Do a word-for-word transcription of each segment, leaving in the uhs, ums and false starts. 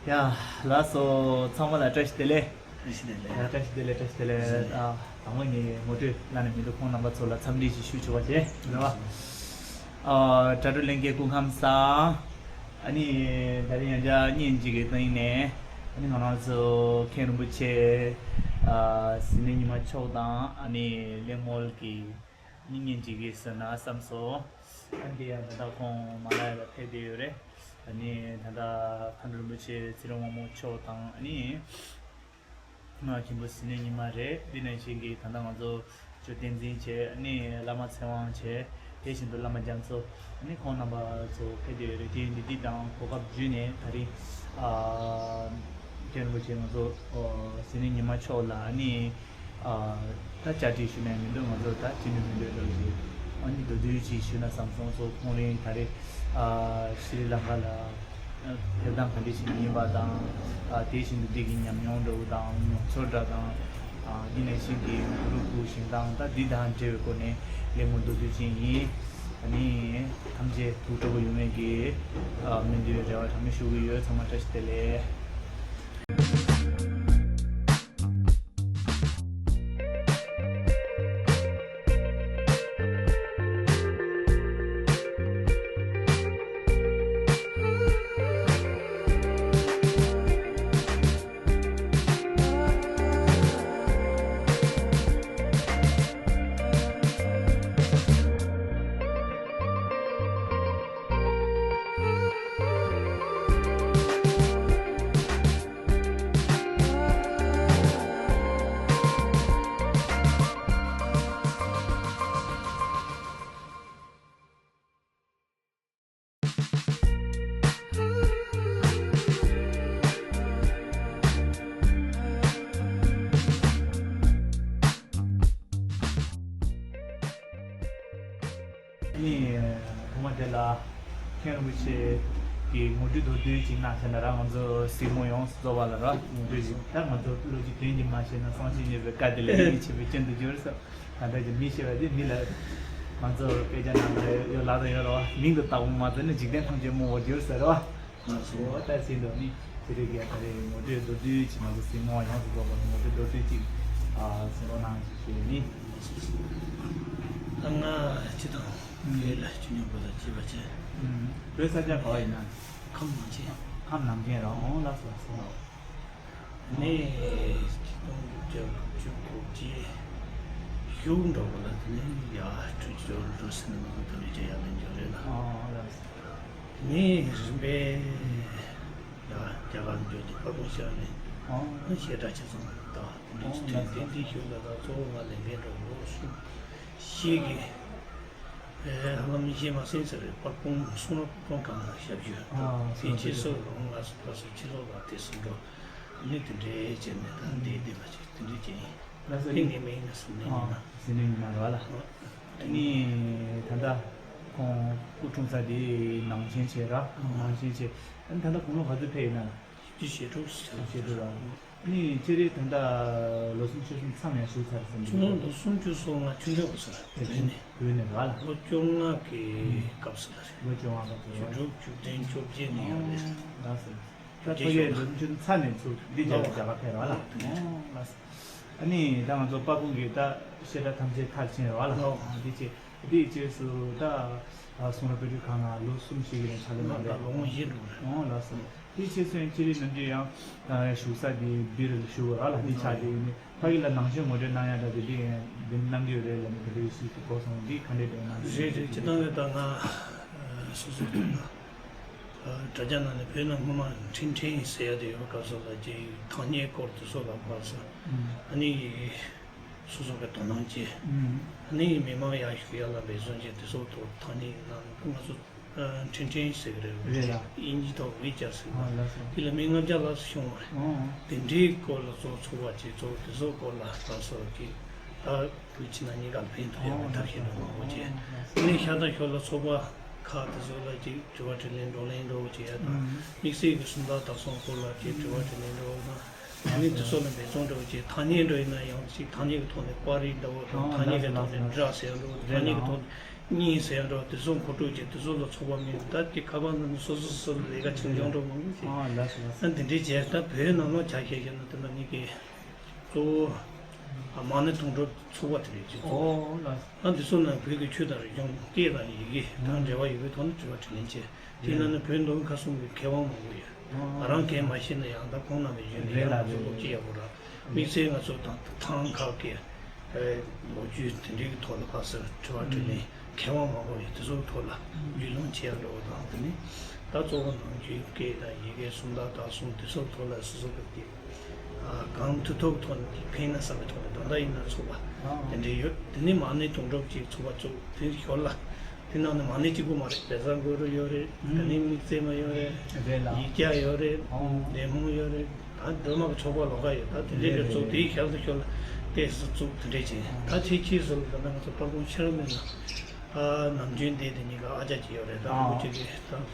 ཡ། ལགས་སོ། ཚང་མ་ལ་བཀྲ་ཤིས་བདེ་ལེགས། བཀྲ་ཤིས་བདེ་ལེགས། ཡ། བཀྲ་ཤིས་བདེ་ལེགས། བཀྲ་ཤིས་བདེ་ལེགས། ཨ། དང་པོ་ནས་ངོ་སྤྲོད་གནང་ནས་མི་འདུག་ཁོང་རྣམ་པ་ཚོ་ལ་འཚམས་འདྲི་ཞིག་ཞུ་ཆོག་པ་བྱས། རེད་བ། ཨ། དྲ་གྲོགས་ལྷན་རྒྱས་སྐུ་ཁམས་བཟང་། ཨ་ནི་ད་རེས་ཡང་བསྐྱར་བརྙན་གཅིག་གི་སྟེང་ནས། ཨ་ནི་ང་རང་ཚོ་མཁན་རིན་པོ་ཆེ། ཨ། ཟི་ནི་ཉི་མ་མཆོག་དང་ཨ་ནི་གླེང་མོལ་གྱི་ཨ་ནི་བརྙན་གཅིག་གི་ཟེར་ན་བསམ་སོང་། ཨ་ནི་དེ་ཡང་ད་ལྟ་ཁོང་མ་ལ་ཡ་ལ་ཕེབས་བསྡད་ཡོད་རེད། ཨ་ནི་ད་ལྟ་མཁན་རིན་པོ་ཆེ་ཚེ་རིང་དབང་མོ་མཆོག་དང་ཨ་ནི། ང་མཁན་པོ་ཟི་ནི་ཉི་མ་རེད། འདི་ནང་བཞིན་གྱི་ད་ལྟ་ང་ཚོ་ཇོ་བསྟན་འཛིན་བྱས། ཨ་ནི་བླ་མ་ཚེ་དབང་བྱས། དེ་བཞིན་དུ་བླ་མ་རྒྱ་མཚོ། ཨ་ནི་ཁོང་རྣམ་པ་ཚོ་ཕེབས་བསྡད་ཡོད་རེད། དེ་ཡིན་དུས་འདི་དང་གོ་སྐབས་བརྒྱུད་ནས་ད་རིང་། ཨ། མཁན་རིན་པོ་ཆེ་ང་ཚོ་ཨོ་ཟི་ནི་ཉི་མ་མཆོག་ལ་ཨ་ནི། ཨ། ད་བཅར་འདྲི་ཞུ་ནས་མི་འདུག་ང་ཚོ་ད་ཅི་ནུས་མི་འདོད་འདྲ་ཞིག་ཨ་ནི་མདོར་བསྡུས་ཅིག་ཞུ་ན་བསམ་སོང་། ཚོ་ཁོང་རང་ད་རེས། ཨ། ཤྲི་ལང་ཀ་ལ། ཨ། ཕེབས་སྟངས་ག་འདྲ་ཞིག་ཡིན་པ་དང་། ཨ། དེ་བཞིན་དུ་འདི་གི་ཉམས་མྱོང་འདྲ་བོ་དང་མྱོང་ཚོར་འདྲ་དང་། ཨ། འདི་ནས་ཤིང་གི་གུ་རུ་གུ་ཞིང་དང་ད་འདི་དང་འབྲེལ་བའི་སྐོར་ནས་གླེང་མོལ་མདོར་བསྡུས་ཅིག་ཡིན། ཨ་ནི་ཐམས་ཅད་ཐུགས་སྤྲོ་པོ་ཡོང་བའི་གི། ཨ། སྨོན་འདུན་རེ་བ་གྲངས་མེད་ཞུ་གི་ཡོད། ཚང་མ་བཀྲ་ཤིས་བདེ་ལེགས། ནི་ཐོག་མ་དེ་ལ་མཁན་རིན་པོ་ཆེ་གི་ངོ་སྤྲོད་མདོར་བསྡུས་ཅིག་གནང་བྱས་ན་ར། ང་ཚོ་གཟིགས་མོ་ཡོངས་སུ་རྫོགས་པ་ལ་ར་ངོ་སྤྲོད་ཅིག་ད་ང་ཚོ་བློ་གཅིག་དོན་གཅིག་མ་བྱས་ན་སང་ཕོད་གཉིས་པའི་བཀའ་དེ་ལས་ཡིད་ཆེས་པའི་རྐྱེན་དུ་གྱུར་ཟེར། ད་ལྟ་གི་མི་ཞེས་པ་དེ་མི་ལ་ང་ཚོ་དཔེ་ཆ་ནང་ལ་ཡོད་ལག་ཏུ་ཡོད་རེད་བ། མིང་དུ་བཏགས་པ་མ་ཟད་ནི་འཇིག་རྟེན་ཐམས་ཅད་རྨོངས་པར་འགྱུར་ཟེར་རེད་བ། ང་ཚོ་ད་ཟིན་འགྲོ་ནི་ཚེ་རིང་གིས་ད་རེས་ངོ་སྤྲོད་མདོར་བསྡུས་ཅིག་ང་ཚོ་གཟིགས་མོ་ཡོངས་སུ་རྫོགས་པ་ངོ་སྤྲོད་མདོར་བསྡུས་ཅིག་ཨ་གཟིགས་རོགས་གནང་ཞེས་ཞུ་ཡས་ཡིན། ད་ང་སྤྱི་དང་བོད་ལ་ཆོས་ཉམས་པ་དང་བཅས་པ་བྱས། བོད་ས་ཆ་ག་བ་ཡིན་ན། ཁམས་ནང་ཆེན། ཁམས་ནང་ཆེན་རང་འོང་ལ་སོགས་སོང་། ནས་ཆིག་སྟོང་དགུ་བརྒྱ་དགུ་བཅུ་གོ་བརྒྱད་གཞུག་འགྲོ་བ་ལ་དེ་ནས་ཡར་སྤྲོ་སྐྱིད་འགྲོ་ཟེར་ན་མ་གཏོགས་ད་ལོས་ཀྱང་ཡར་ལེན་རྒྱུ་རེད་ལ། ཨོ་ལགས་སོ། ནས་རིམ་པས་ཡར་རྒྱ་གར་འགྲོ་དུས་པར་སྐུ་ཤར་ནས་ཨོ་ཞེ་དྲག་ཆེ་ཙམ་དང་དེ་འདྲའི་ཨོ་ཐོན། ལགས་སོ། དེ་འདི་ཞུ་ལ་ད་གཙོ་བོ་ང་ལས་འགན་འགྲོ་ལོ་གསུམ་ཞིག་གི་ཧ་ལམ་ཡིད་ཆེས་མ་ཟིན་ཟེར་བའི་པར་སྐུང་གསུང་རབ་པར་སྐུང་གང་ཞབས་ཞུ། ཨ་དེ་ཕྱི་སོགས་ལ་ང་ལ་སོགས་ཕྱི་ལོགས་ལ་དེ་གསུང་འགྲོ་ནི་དེ་འདྲའི་བྱས་ནས་ད་འདི་འདི་མ་ཅིག་དེ་འདྲའི་བྱས་ཡིན། ལགས་སོ། ཕིང་ནི་མིང་ནི་སུ་ནི་ཨ་ཡིན་ན། ཟི་ནི་ཉི་མ་རེད་བ་ལ། ཨ་ནི་ད་ལྟ་ཁོང་སྐུ་འཁྲུངས་ས་དེ་ནང་ཆེན་བྱས་ར། ནང་ཆེན་བྱས། ཨ་ནི་ད་ལྟ་དགུང་ལོ་ག་ཚོད་ཕེབས་ཡིན་ན་ལ། བཞི་བཅུ་ཞེ་དྲུག་ཞེ་དྲུག་ར། ནི་ཅེ་རེ་ད་ལྟ་ལོ་གསུམ་ཕྱོགས་གསུམ་མཚམས་ཡང་བཞུགས་ཚར་ཟིན་འདུག་ལོ་གསུམ་བཅུ་སོ་ལྔ་ཆུ་འབྲས་བུ་ཟེར་བོད་ནས། བོད་ནས་ར་ལ། ལོ་བཅོ་ལྔ་གི་སྐབས་སུ་ལ་རེད། ལོ་བཅོ་ལྔ་སྐབས་སུ་ར། བཅུ་དྲུག་བཅུ་བདུན་བཅོ་བརྒྱད་ནས་ཡོད་རེད། ལགས་སོ། ད་ཕ་གིའི་ལོ་གསུམ་ཕྱོགས་གསུམ་མཚམས་ནས་ཚུར་འདི་རྒྱ་གར་རྒྱ་གར་ཕེབས་ར་ལ། ལགས་སོ། ཨ་ནི་ད་ང་ཚོ་པར་སྐུང་གི་ད་བཤད་གྲྭ་ཐམས་ཅད་མཐར་ཕྱིན་ར་ལ། འདི་ཅེ། དེའི་རྗེས་སུ་ད་གསུང་རབ་དཔེ་སྐྲུན་ཁང་ནང་ལོ་གསུམ་ཞིག་གི་རིང་ཕྱག་ལས་གནང་བས། ལོ་ངོ་བཞི་འགྲོ་རེད། ཨོ་ལགས་སོ། དེའི་རྗེས་སུ་ཡང་ཅེ་རེ་ནམ་རྒྱུན་ཡང་བཞུགས་ས་དེ་སྦིར་བཞུགས་ར་ལ། དེ་ཆགས་དེ་ནི་ཕ་གི་ལ་ནང་ཆོས་ངོ་སྤྲོད་གནང་ཡ་འདྲ་དེ་འདྲ་ཡང་འདི་གནང་གི་ཡོད་རེད་ལ། ནི་དེ་འདྲ་ཞིག་གོ་སོང་། འདི་ག་འདྲས་འདྲ་གནང་གི་རེད་རེད། སྤྱིར་བཏང་གི་ད་ང་སོ་སོ་དང་དྲ་རྒྱ་ནང་ནས་བོད་ནང་སྔོན་མ་འཕྲིན་ཕྲན་ཟེར་ཡ་དེ་ཡོད་སྐབས་སུ་ལ་ཅེ་ཐང་རྙེད་སྐོར་དེ་ཚོ་ལ་ཕར་ས་ཨ་ནི། སོ་སོ་གི་དོ་སྣང་བྱས། ཨ་ནི་མི་མང་ཡར་ཞུགས་ཡ་ལ་འབད་བརྩོན་བྱས། དེ་སོགས་ཐོག་ཐང་རྙེད་ནང་ང་ཚོ་འཕྲིན་ཕྲན་ཟེར་གི་རེད། རེད་ལ། དབྱིན་ཇི་ཐོག་ཝི་ཅར་ཟེར་གི་རེད། ཨ་ལགས་སོ། དེ་ལ་མི་ལྔ་བརྒྱ་ལྷག་ཙམ་བྱུང་བ་རེད། ཨོ། དེ་འདྲའི་སྐོར་ལ་ཚོགས་ཚོགས་པ་བྱས། ཚོགས་དེ་ཚོ་སྐོར་ལ་ད་སོ་གི་ད་བོད་ཕྱི་ནང་གཉིས་ཀ་ལ་ཕན་ཐོགས་ཡ་གི་ཐབས་ཤེས་འགྲོ་མང་པོ་བྱས། ཨ་ནི་ཤ་སྟག་ཞོར་ལ་ཚོགས་པ་ཁག་དེ་ཚོ་ལ་ཅིག་དྲི་བ་དྲིས་ལན་བགྲོ་གླེང་འདྲ་བོ་བྱེད་ཡ་དང་། དམིགས་བསལ་གྱི་སུམ་རྟགས་དག་གསུམ་སྐོར་ལ་ཅིག་དྲི་བ་དྲིས་ལན་འདྲ་བོ་དང་། ཨ་ནི་དེ་ཚོ་ལ་འབད་བརྩོན་འདྲ་བོ་བྱས། ཐང་རྙེད་འདྲ་ཡིན་ན་ཡང་ཅིག་ཐང་རྙེད་ཀྱི་ཐོག་ནས་པར་རིས་འདྲ་བོ་དང་། ཨོ་ཐང་རྙེད་ཀྱི་ཐོག་ནས་ལགས་སོ། སྒྲ་ཟེར་འདྲ་བོ། རེད་ཐང་རྙེད་ཀྱི་ལགས། ཐོག་ནས་ གཉིས་ཟེར་འགྲོ་དེ་ཚོ་མཁོ་སྤྲོད་བྱས་དེ་ཚོ་ལ་ཚོགས་པ་མིན་ད་དེ་ཁ་པར་ནང་སོ་སོ་སོ་སོ་ལས་ཀ་བྱེད་མཁན་འགྲོ་མང་པོ་ཞིག་ཨ་ལགས་སོ་ལགས་སོ། ཨ་འདི་འདྲའི་བྱས་ད་བོད་ནང་ལོགས་ཆ་བཞག་ན་དེ་འདྲ་ཉིད་ཀྱི་གཙོ་བོ་མ་ཎི་དུང་སྒྲུབ་ཚོགས་པ་དེ་རེད་ཅེས་གཙོ་བོ་ཨོ་ལགས་སོ། ཨ་འདི་ཚོ་ནང་བོད་ཀྱི་ཆོས་དང་རིག་གཞུང་སྐད་དང་ཡི་གེ་དང་འབྲེལ་བ་ཡོད་པའི་ཐོག་ནས་དྲི་བ་དྲིས་ལན་བྱས། དེ་ཡིན་ན་ནི་བོད་མདོ་དབུས་ཁམས་གསུམ་གྱི་མཁས་དབང་མང་པོ་ཡོད། ང་རང་སྐད་མ་ཤེས་ན་ཡང་ད་ཁོང་རྣམ་པའི་བརྒྱུད་ནས་ཡང་ང་ཚོ་སློབ་སྤྱི་ཡག་པོ་ར་དམིགས་བསལ་ང་ཚོ་དང་ཐང་ཁག་གི་ལོ་རྒྱུས་དེ་འདྲའི་གི་ཐོག་ལ་ཕར་ཚུར་དྲི་བ་དྲིས་ལན་མཁས་དབང་མང་པོ་ཡོད་དེ་ཚོའི་ཐོག་ལ་རྒྱུས་ལོན་བྱེད་ཡག་འགྲོ་བ་དང་དེ་ནི་ད་གཙོ་བོ་ནང་ཆོས་སྐད་དང་ཡི་གེ་སུམ་རྟགས་དག་གསུམ་དེ་ཚོའི་ཐོག་ལ་སོ་སོ་གི་སྐད་གང་ཐུབ་ཐུབ་ཐོག་ནས་ཕན་ན་བསམ་པའི་ཐོག་ནས་ད་ལྟ་ཡིན་ན་ཚོགས་པ་དེ་འདྲའི་ཡོད། དེ་ནི་མ་ཎི་དུང་སྒྲུབ་ཅིག་ཚོགས་པ་བཙུགས་དེ་ཞོར་ལ་དེ་ནང་ནས་མ་ཎི་གཅིག་པུ་མ་རེད། བཛྲ་གུ་རུ་ཡོད་རེད། དེ་ནི་དམིགས་བརྩེ་མ་ཡོད་རེད། རེད་ལ། ཡིག་བརྒྱ་ཡོད་རེད། འདེམས་ཐོན་ཡོད་རེད། ད་སྒྲོལ་མ་གི་ཚོགས་པ་ལོགས་ཀ་ཡོད། ད་དེ་འདྲའི་རེད་གི་བཙུགས་དེའི་ཞལ་དུ་ཞོར་ལ་ཏོག་ཙམ་བཙུགས་དེ་འདྲའི་བྱས་ད་ཕྱིས་ཕྱིས་སུ་ལ་ད་ལྟ་ང་ཚོ་དཔལ་སྤུངས་ཤེས་རབ་གླིང་ལ་ནམ་རྒྱུན་བསྡད་དེ་གཉིས་ཀ་ཨ་ཅག་ཅིག་ཡོད་རེད། ད་ཨ་ཁོ་ཅིག་གིས་ད།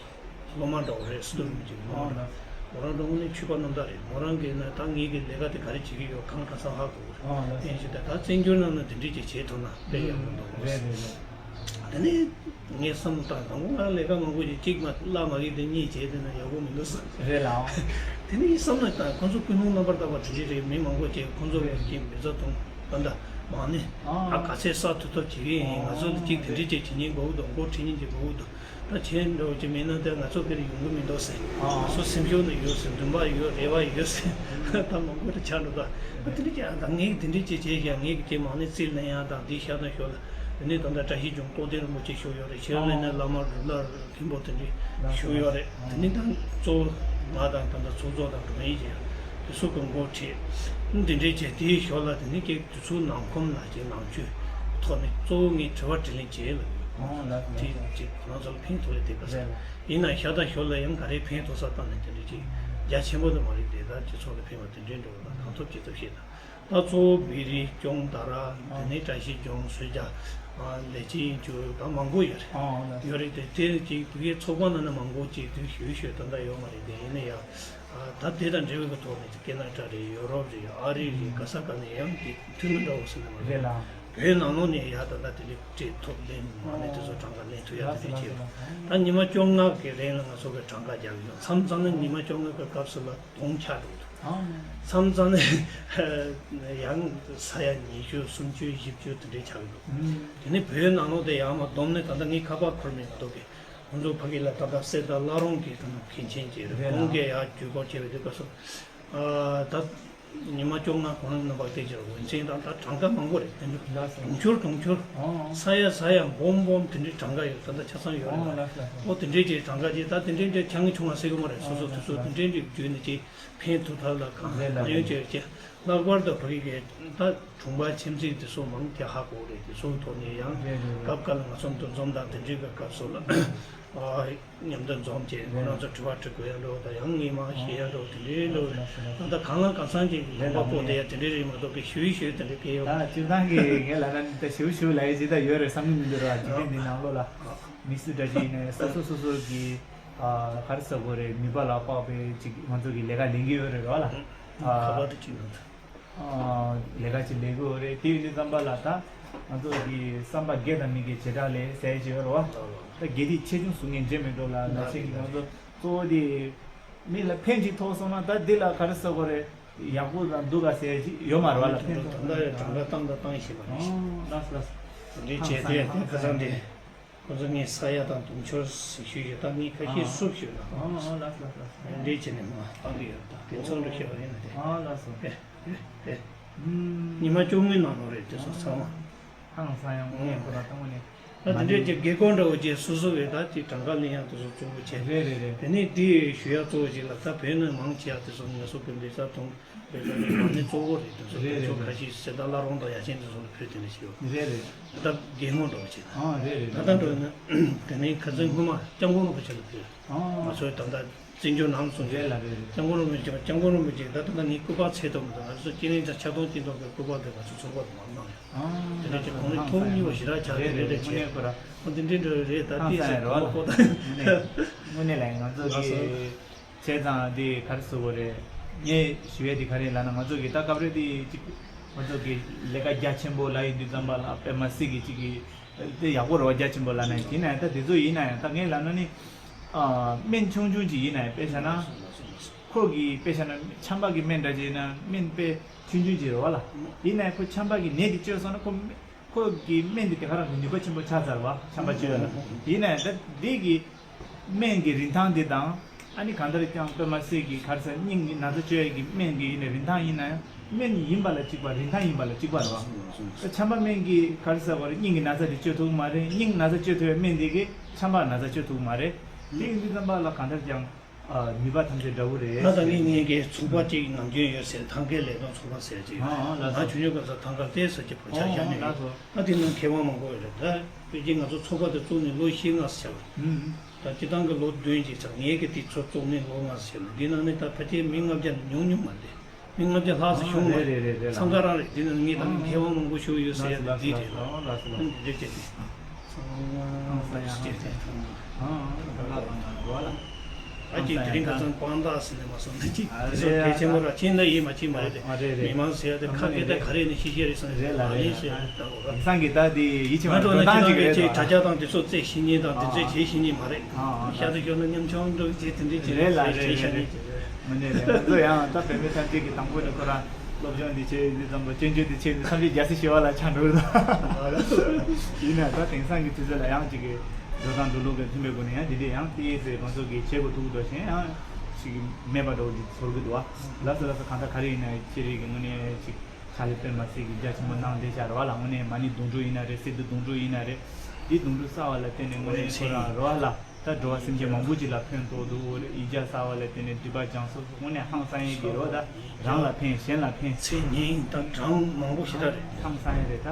སློབ་མ་འདྲ་བོ་རེད། སི་ཏུ་རུ་མི་གཅིག་སློབ་མ་འདྲ། མོ་རང་འགྲོ་ནི་ཆོས་པ་རྣམ་དག་རེད། མོ་རང་གིས་ན་ད་ངེད་ཀྱི་ལས་ཀ་དེ་ག་རེ་བྱེད་ཀྱི་ཡོད་གང་ག་ཚང་ཧ་གོ་གི་རེད། དེ་བཞིན་ད་ད་བཙན་བྱོལ་ནང་ན་དེ་འདྲས་ཅིག་བྱེད་ཐུབ་ན་དཔེ་ཡག་པོ་འདུག་རེད་རེད་རེད། དེ་ནས་ངས་བསམ་བློ་བཏང་དང་པོ་ང་ལས་ཀ་མང་པོ་ཞིག་གཅིག་མ་བརླག་མ་གི་དེ་གཉིས་བྱས་དེ་ན་ཡག་པོ་མི་འདུག་བསམ། རེད་ལགས། དེ་ནས་བསམ་བློ་བཏང་ཁོང་ཚོ་ཀུན་སློང་རྣམ་པར་དག་པ་དེ་འདྲས་རེད། མི་མང་པོ་བྱས་ཁོང་ཚོ་གི་མི་ཚོ་དང་ད་ད་མང་ནི་ཨ་ག་ཚད་ས་ཐུབ་ཐུབ་བྱེད་ཀྱི་ཡིན། ང་ཚོ་ནི་གཅིག་དེ་འདྲས་ཅིག་བྱེད་ཉེན་དགོས་འདུག་མགོ་ཁྲིད་ཉེན་ཅིག་དགོས་འདུག་ད་ཁྱེད་འདྲ་བོ་ཅིག་མེད་ན་དེ་ང་ཚོ་ཕེར་ཡོང་གི་མི་འདུག་ཟེར། ང་ཚོ་སེམས་ཤུགས་ནི་ཡོད་ཟེར། འདུན་པ་ཡོད། རེ་བ་ཡོད་ཟེར། ད་མང་པོ་དེ་ཆགས་འགྲོ། ད་དེ་འདྲ་ཅིག་ད་ངས་དེ་འདྲ་ཅིག་བྱས་ཀྱང་ངས་ཀྱི་མ་ཎི་རྩིས་ལེན་ཡང་དང་འདི་ཤ་དང་ཞོ་ལ་དེ་ནས་ད་ལྟ་བཀྲ་ཤིས་ལྗོངས་རྟོགས་ལྡན་རིན་པོ་ཆེ་བཞུགས་ཡོད་རེད། ཤེས་རབ་གླིང་ནས་བླ་མ་རུ་ལ་མཁན་པོ་དེ་འདྲ་བཞུགས་ཡོད་རེད། དེ་ནས་ད་གཙོ་བོ་ང་དང་ད་ལྟ་ཚོགས་གཙོ་དང་དྲུང་ཡིག་ཅིག་དེ་ཚོ་གི་མགོ་ཁྲིད་འདི་འདྲ་བྱས་དེའི་ཞོར་ལ་དེ་ནས་ཀྱི་དུས་ཚོད་ནང་ཁོམ་ལ་ཅིག་ནང་ཆོས་ཐོག་ནས་གཙོ་བོ་ངས་དྲི་བ་དྲིས་ལན་བྱེད་ལ་ཡོད། ཨོ་ལགས་སོ། དེ་ལགས་སོ། ཅིག་ཁོ་རང་ཚོ་ལ་ཕན་ཐོགས་ལས་དེ་ག་ས་རེད་ལགས། ཡིན་ན་ཤ་སྟག་ཞོར་ལ་ཡང་ག་རེ་ཕན་ཐོགས་ས་བཏང་ནས་དེ་འདྲ་ཅིག་རྒྱ་ཆེན་པོ་དུ་མ་རེད་དེ། ད་སྤྱི་ཚོགས་ལ་ཕན་པ་དེ་འདྲའི་འགྲོ་བ་ལ་གང་ཐུབ་ཅི་ཐུབ་བྱེད་དང་། ད་གཙོ་བོ་བེ་རི་ལྗོངས་དར་དེ་ནས་བཀྲ་ཤིས་ལྗོངས་བཟོས་རྒྱ་ལས་ཅི་ཡིན་ཅུ་ད་མང་པོ་ཡོད་རེད། ཨོ་ལགས་སོ། ཡོད་རེད་དེ་དེ་ཅིག་དུས་ཡུན་ཚོགས་པ་ནང་ན་མང་པོ་ཅིག་དུས་ཞུ་ཞུ་ད་ལྟ་ཡོད་མ་རེད་དེ། ཡིན་ན་ཡང་། ད་དེ་དང་འབྲེལ་བའི་ཐོག་ནས་ཀེ་ན་ཌ་རེད། ཡོ་རོབ་རེད། ཨ་རི་རེད། ག་ས་ག་ནས་ཡང་དེ་མཐུན་མི་འདྲ་བོ་ཟེར་ན་མ་རེད། རེད་ལ། བོད་ནང་ལོགས་ནས་ཡ་ད་ལྟ་དེ་འདྲའི་ཁྲིད་ཐོབ་ལེན་མ་ནས་དེ་ཚོ་གྲངས་ཀ་ལེན་ཐུབ་ཡ་དེ་འདྲ་བྱས། ད་ཉི་མ་བཅོ་ལྔ་གི་རིང་ལ་ང་ཚོ་གི་གྲངས་ཀ་རྒྱག་གི་ཡོད། མཚམས་མཚམས་ནས་ཉི་མ་བཅོ་ལྔ་གི་སྐབས་སུ་ལ་དུང་ཆག་འགྲོ་འདུག་མཚམས་མཚམས་ནས་ཡང་ས་ཡ་ཉི་ཤུ་སུམ་ཅུ་བཞི་བཅུ་དེ་འདྲའི་ཆག་གི་འདུག་དེ་ནས་བོད་ནང་ལོགས་དེ་ཡང་མ་བསྡོམས་ནས་ད་ལྟ་ངས་ཁ་པར་འཁུར་མེད་མ་གཏོགས་གི་ཁོང་ཚོ་ཕ་གི་ལ་ད་ལྟ་གསེར་རྟ་བླ་རུང་གི་ད་ལྟ་མཁན་ཆེན་ཅིག་རེད། རེད་ལ། ཁོང་གིས་ཡར་བརྒྱུད་སྐོར་བྱས་པའི་དུས་སྐབས་སུ། ཨ་ད་ཉི་མ་བཅོ་ལྔ་གོང་ལ་རྣམ་པ་བསྟན་ཅིག་འོན་ཚེ་ད་ད་གྲངས་ཀ་མང་པོ་རེད། དེ་འདྲ་ལགས་སོ། དུང་ཕྱུར་དུང་ཕྱུར། ཨོ། ས་ཡ་ས་ཡ་སྦོམ་སྦོམ་དེ་འདྲའི་གྲངས་ཀ་ཡོད། ད་ལྟ་ཆ་ཚང་ཡོད་རེད། ཨོ་ལགས་སོ་ལགས་སོ། ཨོ་དེ་འདྲའི་ཅིག་གྲངས་ཀ་ཅིག་ད་དེ་འདྲའི་འདྲ་ཆང་གི་ཆུང་བ་ཟེར་གི་མ་རེད། སོ་སོ་དེ་ཚོ་དེ་འདྲའི་འདྲ་བརྒྱུད་ནས་ཅིག་ཕན་ཐོགས་ཐབས་ལ་གང་རེད་ལགས། གང་ཡོད་ཅེས་ཅེས་ལྷག་པར་དུ་བོད་ཀྱི་ད་དྲུང་པ་ཁྱིམ་མཚེས་དེ་ཚོ་མང་དེ་ཧ་གོ་རེད། དེ་ཚོའི་ཐོག་ནས་ཡང་རེད་རེད་རེད། སྐབས་འགའ་ལ་ང་ཚོ་འདུ་འཛོམས་དང་དེ་འདྲའི་གི་སྐབས་སུ་ལ་མཉམ་དུ་འཛོམས་བྱས་ཁོ་རང་ཚོ་དྲི་བ་དྲི་དགོས་ཡ་འདྲ་བོ་དང་ཡང་ངས་མར་བཤད་ཡ་འདྲ་བོ་དེ་འདྲའི་འདྲ་བོ་ད་ལྟ་གང་ལ་གང་འཚམ་ཅིག་ལུང་པ་སྤོ་བསྡད་ཡ་དེ་འདྲའི་རེད་མ་གཏོགས་པའི་ཞུ་ཡི་ཞུ་ཡི་དེ་འདྲའི་སྐད་ཡོད། ད་སྤྱིར་བཏང་གི་ངས་ལབ་ན་ད་ཞུ་ཞུ་ལབ་ཡ་ཅིག་ད་ཡོད་རེད་བསམ་གི་མི་འདུག་ར། འཇིག་རྟེན་འདི་ནང་ལོགས་ལ་མི་སུ་འདྲ་ཅིག་ཡིན་ནའི་སོ་སོ་སོ་སོ་གི་ག་རེ་ཟེར་དགོས་རེད། ནུས་པ་ལ་དཔག་པའི་ཅིག་ང་ཚོ་གི་ལས་ཀ་ལེན་གི་ཡོད་རེད་ར་ལ། ཁ་པར་དེ་ཅིག་ཡོད། ལས་ཀ་ཅིག་ལས་དགོས་རེད། དེ་ཡིན་དུས་ཙམ་པ་ལ་ད་ང་ཚོ་གི་བསམ་པ་དགེ་དང་མི་དགེ་བྱེ་བྲག་ལས་ཟེར་གྱི་ཡོད་རེད་བ། ད་དགེ་སྡིག་ཆེ་ཆུང་གཟུགས་བརྙན་འདྲེས་མི་འགྲོ་ལ་ན་ཆེན་གྱི་ང་ཚོ་གཙོ་བོ་དེ་མི་ལ་ཕན་ཅིག་ཐོགས་སོང་ན་ད་འདི་ལ་ག་རེ་ཟེར་དགོས་རེད། ཡག་པོ་དང་སྡུག་ག་ཟེར་གྱི་ཡོད་མ་རེད་བ་ལ། ཕན་ཐོགས་ད་ལྟ་ཡང་གྲངས་ཀ་བཏང་དང་བཏང་བཞིན་པ་རེད། ལགས་ལགས། འདི་བྱས་ཏེ་དེ་ཁ་སང་དེ། ཁོ་ཚོ་ངས་ས་ཡ་དང་དུང་ཕྱུར་ཟིག་ཞུས་ཡོད། ད་ངས་ཁ་ཤས་ཨ། སུབ་ཞུས་ན། ཨ་ཨ་ལགས་ལགས་ལགས། འདྲེས་བྱས་ནས་མ་བཏང་གི་ཡོད། ད་དེ་ཚོ་འགྲོ་ཤེས་པ་ཡིན་ན་དེ། ཨ་ལགས་སོ། ཨེ་ཨེ་ཨེ། ཉི་མ་བཅོ་ལྔའི་ནང་ལོགས་རེད་དེ་ཚོ་ཚང་མ། ཧང་སང་ཡང་ངས་ཁོ་རང་བཏང་བ་ནས། ད་དེ་འདྲས་ཀྱི་དགེ་སྐོར་འདྲ་བོ་ཅིག་སོ་སོ་བས་ད་ཅིག་གྲངས་ཀ་ལེན་ཡག་དེ་ཚོ་གཙོ་བོ་བྱས། རེད་རེད་རེད། དེ་ནས་འདི་ཞུ་ཡག་གཙོ་བོ་ཅིག་ལ་ད་བོད་ནས་མང་ཆེ་བ་དེ་ཚོ་ངལ་གསོ་དཔོན་པའི་ས་དང་། བོད་ས་ནས་མ་ཎི་གཙོ་བོ་རེད། དེ་ཚོ་རེད་དེ་ཚོ་རེད་ཁ་ཤས་གསེར་རྟ་བླ་རུང་དང་ཡ་ཆེན་དེ་ཚོ་ལ་ཕུལ་དེ་འདྲ་ཞིག་ཡོད། རེད་རེད། ད་དགེ་སྔོན་འགྲོ་བྱེད་ན། ཨ་རེད་རེད། ད་ལྟ་འགྲོ་ན་དེ་ནས་ཁ་སང་སྔོན་མ་སྐྱབས་མགོན་རིན་པོ་ཆེ་ལ་ཕུལ། ཨ་ང་ཚོའི་ད་ལྟ་བཙན་བྱོལ་ནང་སོང་རྗེས་རེད་ལ་རེད་རེད། སྐྱབས་མགོན་རིན་པོ་ཆེ་སྐྱབས་མགོན་རིན་པོ་ཆེ་ད་ལྟ་ངའི་སྐུ་པར་ཚད་ཐུབ་མི་འདུག་ང་ཚོ་སྤྱི་གླིང་དང་ཆབ་སྟོང་སྤྱི་ཚོགས་ཀྱི་སྐུ་པར་དེ་ང་ཚོ་ཚོགས་པ་དུ་མ་གནང་ཡོད། ཨ་དེ་འདྲ་ཅིག་ཁོང་ནི་ཐོག་མ་གཉིས་པ་ཞེ་དྲག་ཆགས་རེད་རེད་རེད་རེད། དངོས་གནས་ཁོ་ར། ཨ་དེ་འདྲའི་འདྲ་རེད། ད་ཧང་དེ་སང་ཡ་ཚེ་རེད་བ། དུ་མ་གོ་ད། དངོས་གནས་དངོས་གནས་ལ་ང་ཚོ་ལགས་སོ། གི་བྱས་ཙང་འདི་ག་རེ་ཟེར་དགོས་རེད། ངས་ཞུ་ཡས་འདི་ག་རེ་ལབ་ན་ང་ཚོ་གི་ད་སྐབས་རེ་འདི་ཅིག་ང་ཚོ་གི་ལས་ཀ་རྒྱ་ཆེན་པོ་ལབ་ཡོང་དུས་ཙམ་པ་ལ་དཔེ་མ་སྲིད་གི་ཅིག་གི་ དེ་ཡག་པོ་རེད་བ། རྒྱ་ཆེན་པོ་ལབ་ན་ཡིན་ན་ཡང་ད་དེ་ཚོ་ཡིན་ན་ཡང་ད་ངས་ལབ་ན་ནི། ཨ། སྨན་ཆུང་ཆུང་ཅིག་ཡིན་ན་ཡང་དཔེ་བཞག་ན། ཁོ་གི་དཔེ་བཞག་ན་ཆམ་པ་གི་སྨན་འདྲ་ཅིག་ཡིན་ན་སྨན་དཔེ་ཆུང་ཆུང་ཅིག་རེད་བ་ལ། ཡིན་ན་ཡང་ཁོ་ཆམ་པ་གི་ནད་དེ་བཅོས་སོང་ན་ཁོ། ཁོ་གི་སྨན་དེ་དེ་ག་རང་གི་ནུས་པ་ཆེན་པོ་ཆགས་ཚར་བ། ཆམ་པ་བཅོས་ཡོད་ན། ཡིན་ན་ཡང་ད་འདི་གི་སྨན་གྱི་རིན་ཐང་འདི་དང་། ཨ་ནི་གང་ལྟར་ཀྱང་དཔེ་མ་སྲིད་ཀྱི་ག་རེ་ཟེར། སྙིང་གི་ན་ཚ་བཅོས་ཡས་ཀྱི་སྨན་གྱི་ཡིན་ནའི་རིན་ཐང་ཡིན་ན་ཡང་། སྨན་ཡིན་པ་ལ་གཅིག་པ། རིན་ཐང་ཡིན་པ་ལ་གཅིག་པ་རེད་བ། ཆམ་པ་སྨན་གྱི་ག་རེ་ཟེར་བ་རེད། སྙིང་གི་ན་ཚ་དེ་བཅོས་ཐུབ་ཀྱི་མ་རེད། སྙིང་ན་ཚ་བཅོས་ཐུབ་པའི་སྨན་དེ་གིས་ཆམ་པ་ན་ཚ་བཅོས་ཐུབ་ཀྱི་མ་རེད། དེ་ཡིན་དུས་ཙམ་པ་ལ་གང་ལྟར་ཀྱང་། ཨ། ནུས་པ་ཐམས་ཅད་འདྲ་བོ་རེད། ད་ད་ངས་ངས་ཀྱི་ཚོགས་པ་གཅིག་ནམ་རྒྱུན་ཡོད་ཟེར། ཐང་གའི་ལས་དོན་ཚོགས་པ་ཟེར་གྱི། ཨ། ཨ། ལགས་སོ། ང་ཆུང་ཆུང་སྐབས་སུ་ཐང་གར་བལྟས་ཟེར་གྱི་བག་ཆགས་བཞག་ནས། ཨ། ལགས་སོ། ཨ། དེ་ནང་མཁས་དབང་མང་པོ་ཡོད་རེད། ད་དཔེ་ཅིག་ང་ཚོ་ཚོགས་པ་དེ་བཙུགས་ནས་ལོ་བཞི་ལྔ་ཙམ་བྱས་པ་རེད། ད་སྤྱིར་བཏང་གི་ལོ་བདུན་ཅིག་ཆགས། ངས་ཀྱི་དེ་ཚོ་བཙུགས་ནས་ལོ་ལྔ་ཙམ་བྱས་ན། འདི་ནང་ནས་ད་ཕལ་ཆེར་མི་ལྔ་བརྒྱ་ཉུང་ཉུང་མ་རེད། མི་ལྔ་བརྒྱ་ལྷག་ཙམ་བྱུང་བ་རེད། རེད་རེད་རེད། འཚང་ཁ་རང་རེད། འདི་ནང་ངས་ད་ནི་མཁས་དབང་མང་པོ་ཞིག་ཡོད་ཟེར་ཡ་དེ་འདི་རེད་ལ། ཨ། ལགས་སོ་ལགས་སོ། འདི་རེད་ཅེས། ཨང་ས་ཡ། ཨང་ས་ཡ། ཨང་ས་ཡ། ཨ། ཨང་ས་ཡ། ཨ། ཅིག་དེ་རིང་ཁ་སང་དཔང་རྟགས་ཟེར་ནས་མ་སོང་ན་ཅིག་། ཨ། དེ་ཚོ་རེད། གལ་ཆེན་པོ་ར་ཕྱིན་ན་ཡིན་མ་ཕྱིན་མ་རེད་དེ། ཨ། རེད་རེད། མི་མང་ཟེར་ཡ་དེ་ཁ་སྐད་དེ་ག་རེ་ནས་ཤེས་ཤེས་རེད་བསམ། རེད་ལ། རེད་ལ། ཟེར་ཡ་ད་འོ་ར། དེང་སང་གི་ད་དེ་ཡིད་ཆེས་མ་འགྲོ་ན་ཁྱེད་རང་གི་ཅིག་དྲ་རྒྱ་དང་དེ་ཚོ་རྩེ་ཤེས་ཉེན་དང་དེ་ཚོ་བྱེད་ཤེས་ཉེན་མ་རེད། ཨ། ཨ། ཤ་དེ་ཤོར་ན་ཉམ་ཆུང་འགྲོ་གི་ཅིག་དེ་འདྲ་ཅིག་རེད་ལ། རེད་རེད་རེད། དངོས་གནས་རེད། ང་ཚོ་ཡང་ད་བོད་མི་ཐམས་ཅད་ཀྱི་དང་པོ་ནས་ཁོ་རང་སློབ་སྦྱོང་འདི་བྱས། འདི་ཙམ་པ་སྐྱོན་བརྗོད་འདི་བྱས། འདི་ཐམས་ཅད་རྒྱལ་སྲས་ཞི་བ་ལྷ་ཆགས་འགྲོ་གི་འདུག་ཡིན་ན་ད་དེང་སང་གི་དུས་ཚོད་ལ་ཡང་ཅིག་གི་འགྲོ་སྟངས་འགྲོ་ལུགས་ཀྱི་མཐུན་པའི་སྒོ་ནས་ཡང་འདི་འདྲས་ཡང་ཏི་ཡེ་ཟེར་ང་ཚོ་གི་བྱེད་དགོས་ཐུག་འགྲོ་བཞིན་ཡང་ཅིག་མེད་པ་འདྲ་བོ་འདི་ཚོར་གི་འདུག་བ། ལགས་སོ་ལགས་སོ། གང་ལྟར་ག་རེ་ཡིན་ན་ཁྱེད་རིགས་ཀྱི་དངོས་གནས་ཅིག་ཕྱག་ལས་དཔེ་མ་སྲིད་ཀྱི་རྒྱ་ཆེན་པོ་གནང་བསྡད་བཞག་རེད་བ་ལ། དངོས་གནས་མ་ཎི་དུང་སྒྲུག་ཡིན་ན་རེད། སི་ཏུ་དུང་སྒྲུག་ཡིན་ན་རེད། འདི་དུང་སྒྲུག་གསར་བ་ལ་བརྟེན་ནས་དངོས་གནས་ཁོ་རང་རེད་བ་ལ། ད་འགྲོ་བ་སེམས་ཅན་མང་པོ་ཅིག་ལ་ཕན་ཐོགས་འདུག་ཡིག་ཆ་གསར་བ་ལ་བརྟེན་ནས་སྒྲིབ་པ་སྦྱང་སོགས་སུ་དངོས་གནས་ཧང་སང་ཡས་ཀྱི་རོ། ད་རང་ལ་ཕན་གཞན་ལ་ཕན། ཚེ་ཉིན་དང་གྲངས་མང་པོ་ཞེ་དྲག་རེད། ཧང་སང་ཡས་རེད། ད་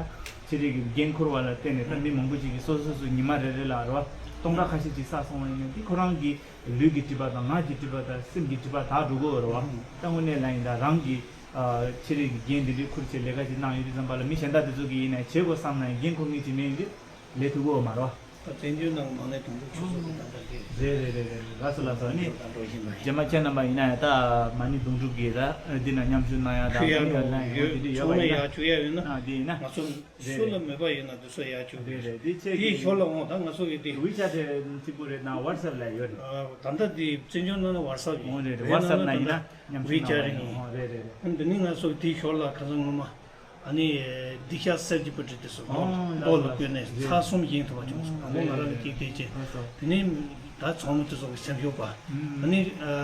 ཁྱེད་རིགས་ཀྱི་འགན་འཁུར་བ་ལ་བརྟེན་ནས་ད་མི་མང་པོ་ཅིག་གིས་སོ་སོ་སོ་ཉི་མ་རེ་རེ་ལ་རོ་སྟོང་ཕྲག་ཁ་ཤས་ཅིག་བསགས་སོང་བ་ཡིན་ན་འདི་ཁོ་རང་གི་ལུས་ཀྱི་སྒྲིབ་པ་དང་ངག་གི་སྒྲིབ་པ་དང་སེམས་ཀྱི་སྒྲིབ་པ་དག་འགྲོ་གི་ཡོད་རེད་བ། ད་དངོས་གནས་ལ་ཡིན་ད་རང་གི་ཁྱེད་རིགས་ཀྱི་འགན་འདི་འདྲའི་འཁུར་བྱས་ལས་ཀ་ཅིག་གནང་ཡོད་དུས་ཙམ་པ་ལ་མི་གཞན་དག་དེ་ཚོ་གིས་ཡིན་ན་བྱེད་དགོས་བསམ་ན་ཡང་འགན་འཁུར་མཁན་ཅིག་མེད་ཡིན་དུས། ལས་ཐུབ་ཀྱི་ཡོད་མ་རེད་བ། ད་བཙན་བྱོལ་ནང་མ་ཎི་དུང་སྒྲུག་ཆུ་ཚོད་ཀྱི་ད་ལྟ་དེ། རེད་རེད་རེད་རེད། ལགས་སོ་ལགས་སོ། ཨ་ནི་ད་འགྲོ་བཞིན་པ་ཡིན། རྗེས་མ་ཁྱེད་རྣམ་པ་ཡིན་ན་ཡང་ད་མ་ཎི་དུང་སྒྲུག་གི་ད་འདི་ན་མཉམ་ཞུགས་གནང་ཡ་ད་ཁྱོད་ཡར་ཨ་ནི་འགྲོ་ཡོད་ཡོད་ཡོད་ཚང་མ་ཡར་བཅུག་ཡ་ཡོད་ན། ཨ་འདི་ཡིན་ན། ང་ཚོ་རེད་སུ་རེད། ལ་མོས་པ་ཡོད་ན་དེ་ཚོ་ཡར་བཅུག་རེད་རེད། འདི་ཁྱེད་དེའི་ཀྱི་ཞོར་ལ་འོང་ད་ང་ཚོ་གི་དེ། ཝི་ཆེ་ཊི་གཅིག་པུ་རེད་ན་ཝ་ཊི་སེབ་ལ་ཡོད་རེད། ཨ་ད་ལྟ་དེ་བཙན་བྱོལ་ནང་ལ་ཝ་ཊི་སེབ་ཡོད། འོང་རེད་རེད། ཝ་ཊི་སེབ་ན་ཡིན་ན་མཉམ་ཞུགས་གནང་ཡ་ཡོད། འོང་རེད་རེད་རེད། འདི་ནི་ང་ཚོ་དེའི་ཞོར་ལ་ཁ་སང་ངོ་མ། ཨ་ནི་སྡིག་བཤགས་གསེར་གྱི་པུ་ཊི་དེ་ཚོ་ཨོ་ལགས་ལོ་ལ་བསྐུལ་ནས་ལགས་ཚར་གསུམ་བཞེངས་ཐུབ་པ་བྱུང་སོང་། ཨོ་དང་པོ་ང་རང་གིས་ལགས་ཀྱིས་བལྟས་རྗེས། ལགས་སོ། དེ་ནས་ད་ཚོགས་མི་དེ་ཚོ་གི་སེམས་ཤུགས་པ། ཨ་ནི་ཨ་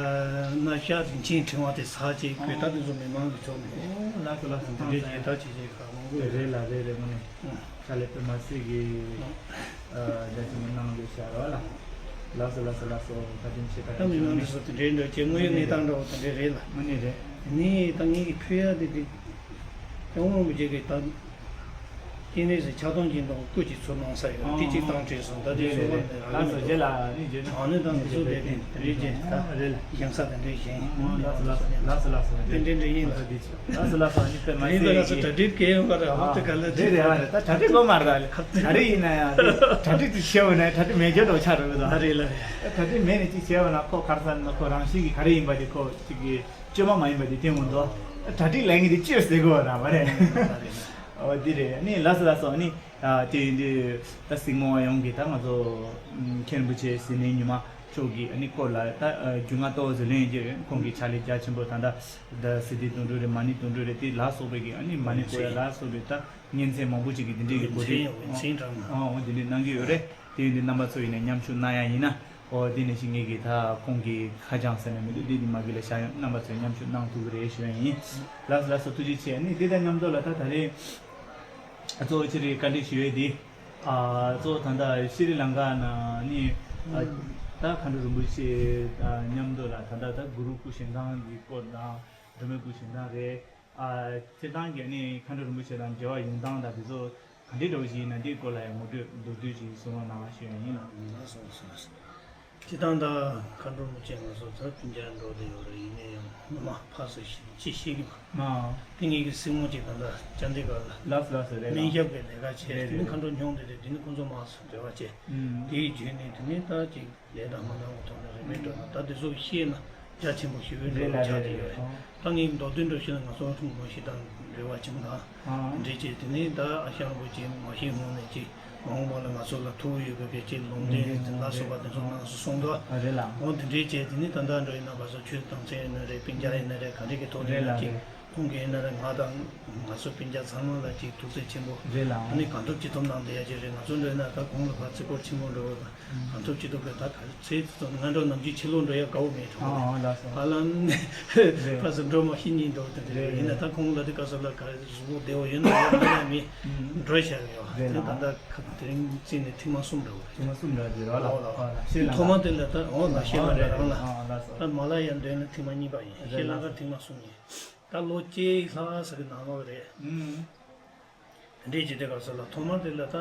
སྣ་ཤ་རིན་ཆེན་ཕྲེང་བ་དེ་ཟ་བྱས་གོས་དར་དེ་ཚོ་མི་མང་གི་ཕྱོགས་ནས། ཨོ་ལགས་སོ་ལགས་སོ། དེ་འདྲའི་རྗེས་ད་བྱས་རྗེས་ཁག་མང་པོ་ཡོད། རེད་ལ་རེད་རེད། དངོས་གནས་ཨ་ཕྱག་ལས་དཔེ་མ་སྲིད་ཀྱི་ཨ་རྒྱ་ཆེན་པོ་གནང་འདུག་ཤག་ར་བ་ལ། ལགས་སོ་ལགས་སོ་ལགས་སོ། བཀའ་དྲིན་ཆེ། བཀའ་ད་དྲིན་ཆེ། མི་མང་དེ་ཚོ་དེ་འདྲའི་འདྲ་བྱས་དངོས་ཡོད་གནས་སྟངས་འདྲ་བོ་དེ་འདྲའི་རེད་ལ། དངོས་གནས་རེད། དེ་ནས་ད་ངེད་ཀྱི་ཕུལ་ཡ་དེ་དེ། སྐྱབས་མགོན་རིན་པོ་ཆེ་གིས་ད་སྐྱེ་གནས་སུ་ཆགས་སྡང་གི་མདོག་སྐུ་གཅིག་ཚུར་གནང་ས་ཡོད། དེ་གཅིག་བཏང་བྲིས་སོང་། ད་དེ་ཨང་། སོ་པ་ནས་ཨ་ལགས་སོ། རྗེས་ལ་ཨ་ནི་བརྗོད་ན། ཨ་ནི་དང་དེ་ཚོ་དེ་དེ་དེ་རེད་ཅེས་ད་རེད་ལ། བཞེངས་ས་དེ་འདྲས་བཞེངས། ཨང་། ལགས་སོ་ལགས་སོ་ལགས་སོ་ལགས་སོ། དེ་འདྲས་འདྲས་ཡིན་ལ། ལགས་སོ་ལགས་སོ། ཨ་ནི་དཔེ་མ་ཡིན་པ་ལགས་སོ། སྲིད་གྲ་སྒྲིག་གལ་ཡོང་བ་རེད། ཧོབ་ཏེ་ག་ལ་རེད་རེད། ཨ་རེད། ད་གྲ་སྒྲིག་ལོ་མ་རེད་ད། ག་རེ་ཡིན་ན་ཡང་རེད། གྲ་སྒྲིག་ཅིག་བྱས་པ་ན་གྲ་སྒྲིག་མེད་རྒྱུ་འདྲ་བོ་ཆགས་འགྲོ་གི་འདུག་ཨ་རེད་ལ་རེད། གྲ་སྒྲིག་མེད་ནས་ཅིག་བྱས་པ་ན་ཁོ་ག་རེ་ཟེར་ན་ཁོ་རང་བཞིན་གྱིས་ག་རེ་ཡིན་པ་དེ་ཁོ་ཅིག་གི་བཅོས་མ་མ་ཡིན་པ་དེ་སྟོན་གྱི་འདུག་གྲ་སྒྲིག་ལས་ངན་དེ་བཅོས་ཟེར་དགོས་པ་རང་མ་རེད། ཨོ་འདི་རེད། ཨ་ནི་ལགས་སོ་ལགས་སོ། ཨ་ནི་དེ་ཡིན་དུས་ད་གཟིགས་མོ་བ་ཡོངས་ཀྱིས་ད་ང་ཚོ་མཁན་རིན་པོ་ཆེ་ཟི་ལིང་ཉི་མ་མཆོག་གིས་ཨ་ནི་སྐོར་ལ་ད་རྒྱུས་མངའ་ཏོག་ཙམ་ལེན་རྒྱུ་ཡོད། ཁོང་གི་ཕྱག་ལས་རྒྱ་ཆེན་པོ་ད་ལྟ་ད་སི་ཏུ་དུང་སྒྲུག་རེད། མ་ཎི་དུང་སྒྲུག་རེད། དེ་ལ་སོགས་པའི་གི་ཨ་ནི་མ་ཎི་བསྐོར་ཡ་ལ་སོགས་པའི་ད་གཉེན་ཚན་མང་པོ་ཅིག་གིས་དེ་འདྲའི་གི་འགོ་ཁྲིད། འོ་འོ་འདི་འདྲའི་གནང་གི་ཡོད་རེད། དེ་ཡིན་དུས་རྣམ་པ་ཚོ་ཡིན་ན་མཉམ་ཞུགས་གནང་ཡ་ཡིན་ན། ཨོ་དེ་ནས་ཤི་ངེད་ཀྱིས་ད་ཁོང་གི་ཁ་བྱང་ཟེར་ན་མི་འདུག་འདི་འདི་མ་གི་ལ་ཤ་ཡང་རྣམ་པ་ཚོས་མཉམ་ཞུགས་གནང་ཐུབ་ཀྱི་རེད་ཞུ་ཡ་ཡིན། ལགས་སོ་ལགས་སོ། ཐུགས་རྗེ་ཆེ། ཨ་ནི་དེ་དང་མཉམ་དུ་ལ་ད་ད་རེས་གཙོ་བོ་ཅི་རེད་བཀའ་འདྲི་ཞུ་ཡས་འདི། ཨ་གཙོ་བོ་ད་ལྟ་ཤྲི་ལང་ཀ་ན་ནི་ཨ་ད་མཁའ་འགྲོ་རིན་པོ་ཆེ་དང་མཉམ་དུ་ལ་ད་ལྟ་ད་གུ་རུ་སྐུ་བཞེངས་སྟངས་ཀྱི་སྐོར་དང་སྒྲོལ་མའི་སྐུ་བཞེངས་སྟངས་རེད། ཨ་སྤྱིར་བཏང་གི་ནི་མཁའ་འགྲོ་རིན་པོ་ཆེ་དང་འབྲེལ་བ་ཡོང་སྟངས་དང་དེ་ཚོ་ག་འདྲའི་འདྲ་བོ་ཞིག་ཡིན་ན་འདིའི་སྐོར་ལ་ཡང་ངོ་སྤྲོད་མདོར་བསྡུས་ཤིག་གསུང་རོགས་གནང་ཞུ་ཡ་ཡིན། ལགས་སོ་ལགས་སོ། སྤྱིར་བཏང་ད་མཁའ་འགྲོ་རིན་པོ་ཆེ་ང་ཚོ་ད་སྤུན་ཀྱག་འགྲོ་བསྡད་ཡོད་རེད། ཡིན་ན་ཡང་ངོ་མ་ཕར་ཚུར་ཞིག་ཅི་ཤེས་ཀྱི་མ་རེད། དེ་ངེད་ཀྱི་སྲིང་མོ་ཅིག་ད་ལྟ་ཅན་དི་གྷར་ལ་ལགས་སོ་ལགས་སོ། རེད་ལགས། སྨན་ཞབས་ཀྱི་ལས་ཀ་བྱས། རེད་དེ་ནི་རེད། མཁའ་འགྲོ་སྙུང་བསྡད་རེད། དེ་ནི་ཁོང་ཚོ་མར་འབྲེལ་བ་བྱས། ཨུམ། དེའི་བརྒྱུད་ནས་དེ་ནི་ད་ཅིག་ལས་དང་མ་འདང་བའི་ཐོག་ནས་རིན་མེད་འགྲོ་ན་ད་དེ་ཚོ་ཤེས་ན་རྒྱ་ཆེན་པོ་ཞིག་ཡོད་འགྲོ་རེད་ལ་ཆགས་ཀྱི་ཡོད་རེད། ད་ངས་མདོར་བསྡུས་འགྲོ་ཤེས་ན་ང་ཚོ་ཐུང་མོ་ཞིག་དང་འབྲེལ་བ་བྱུང་དང་འདྲེས་བྱས། དེ་ནས་ད་ཨ་ཞང་རིན་པོ་ཆེ་མ་ཤེས་སྔོན་ནས་ཅིག་ མ་འོངས་པ་ལ་ང་ཚོ་ལ་ཐུགས་ཡོད་པའི་གི་ཅིག་ལུང་བསྟན་ལུང་བསྟན་ལ་སོགས་པ་དེ་ཚོ་གནང་སོང་དོ། ཨ་རེད་ལགས། འོ་དེ་འདྲའི་བྱས་དེ་ནི་ད་ལྟ་འགྲོ་ཡིན་ན་བ་སོ་ཆོས་དམ་ཚན་ཡིན་ན་རེད། སྤུན་ཀྱག་ཡིན་ན་རེད། ག་འདྲའི་གི་ཐོག་ནས་ལ་ཅིག་ཁོང་གིས་ཡིན་ན་རེད། ང་དང་ང་ཚོ་སྤུན་ཀྱག་ཚང་མ་ལ་ཅིག་ཐུགས་རྗེ་ཆེན་པོ། རེད་ལགས། ཨ་ནི་གང་ཐུབ་ཅི་ཐུབ་གནང་བསྡད་ཡ་ཅིག་རེད། ང་ཚོ་འགྲོ་ཡིན་ན་ད་གོང་ལ་ཕར་རྩིས་སྐོར་ཆེན་པོ་འགྲོ་བ་གང་ཐུབ་ཅི་ཐུབ་རེད། ད་ག་ཚེ་དེ་ཚོ་སྔ་དྲོ་ནམ་རྒྱུན་ཕྱི་ལོགས་འགྲོ་ཡ་དགའ་བོ་མེད་གྲོགས་ཨ་ཨ་ལགས་སོ། ཧ་ལམ་རེད། ཕ་སུ་འགྲོ་མ་ཤི་ཉིན་འགྲོ་དེ་འདྲ་རེད། ཡིན་ན་རེད། ད་ཁོང་ལ་དེ་ག་ས་ལ་ག་གཟུགས་པོ་བདེ་བོ་ཡོད་ན་ཡོད་ན་མི་འགྲོ་བྱ་ཡོད། རེད་དེ་ལགས། ད་ལྟ་ཁ་དེ་རིང་བརྩིས་ནས་ཐེངས་མ་གསུམ་འགྲོ་བ་རེད། ཐེངས་མ་གསུམ་འགྲོ་རེད་རོགས་ལ། ཨོ་ལ། ཨོ་ལ་ཤི་ལ་ཐོག་མ་དེ་ལ་ད་ཨོ་ལ་ཤི་ལ་རེད་རང་ལ། ཨོ་ལ་སོ། ད་མ་ལ་ཡ་འདོན་ལ་ཐེངས་མ་གཉིས་པ་ཡིན། ཤི་ལ་ག་ཐེངས་མ་གསུམ་ཡིན། ད་ལོ་གཅིག་ལྷག་ཟེར་གི་ནང་ལོགས་རེད། ཨུམ། དེ་འདྲའི་ཅིག་དེ་ག་ས་ལ་ཐོག་མར་དེ་ལ་ད་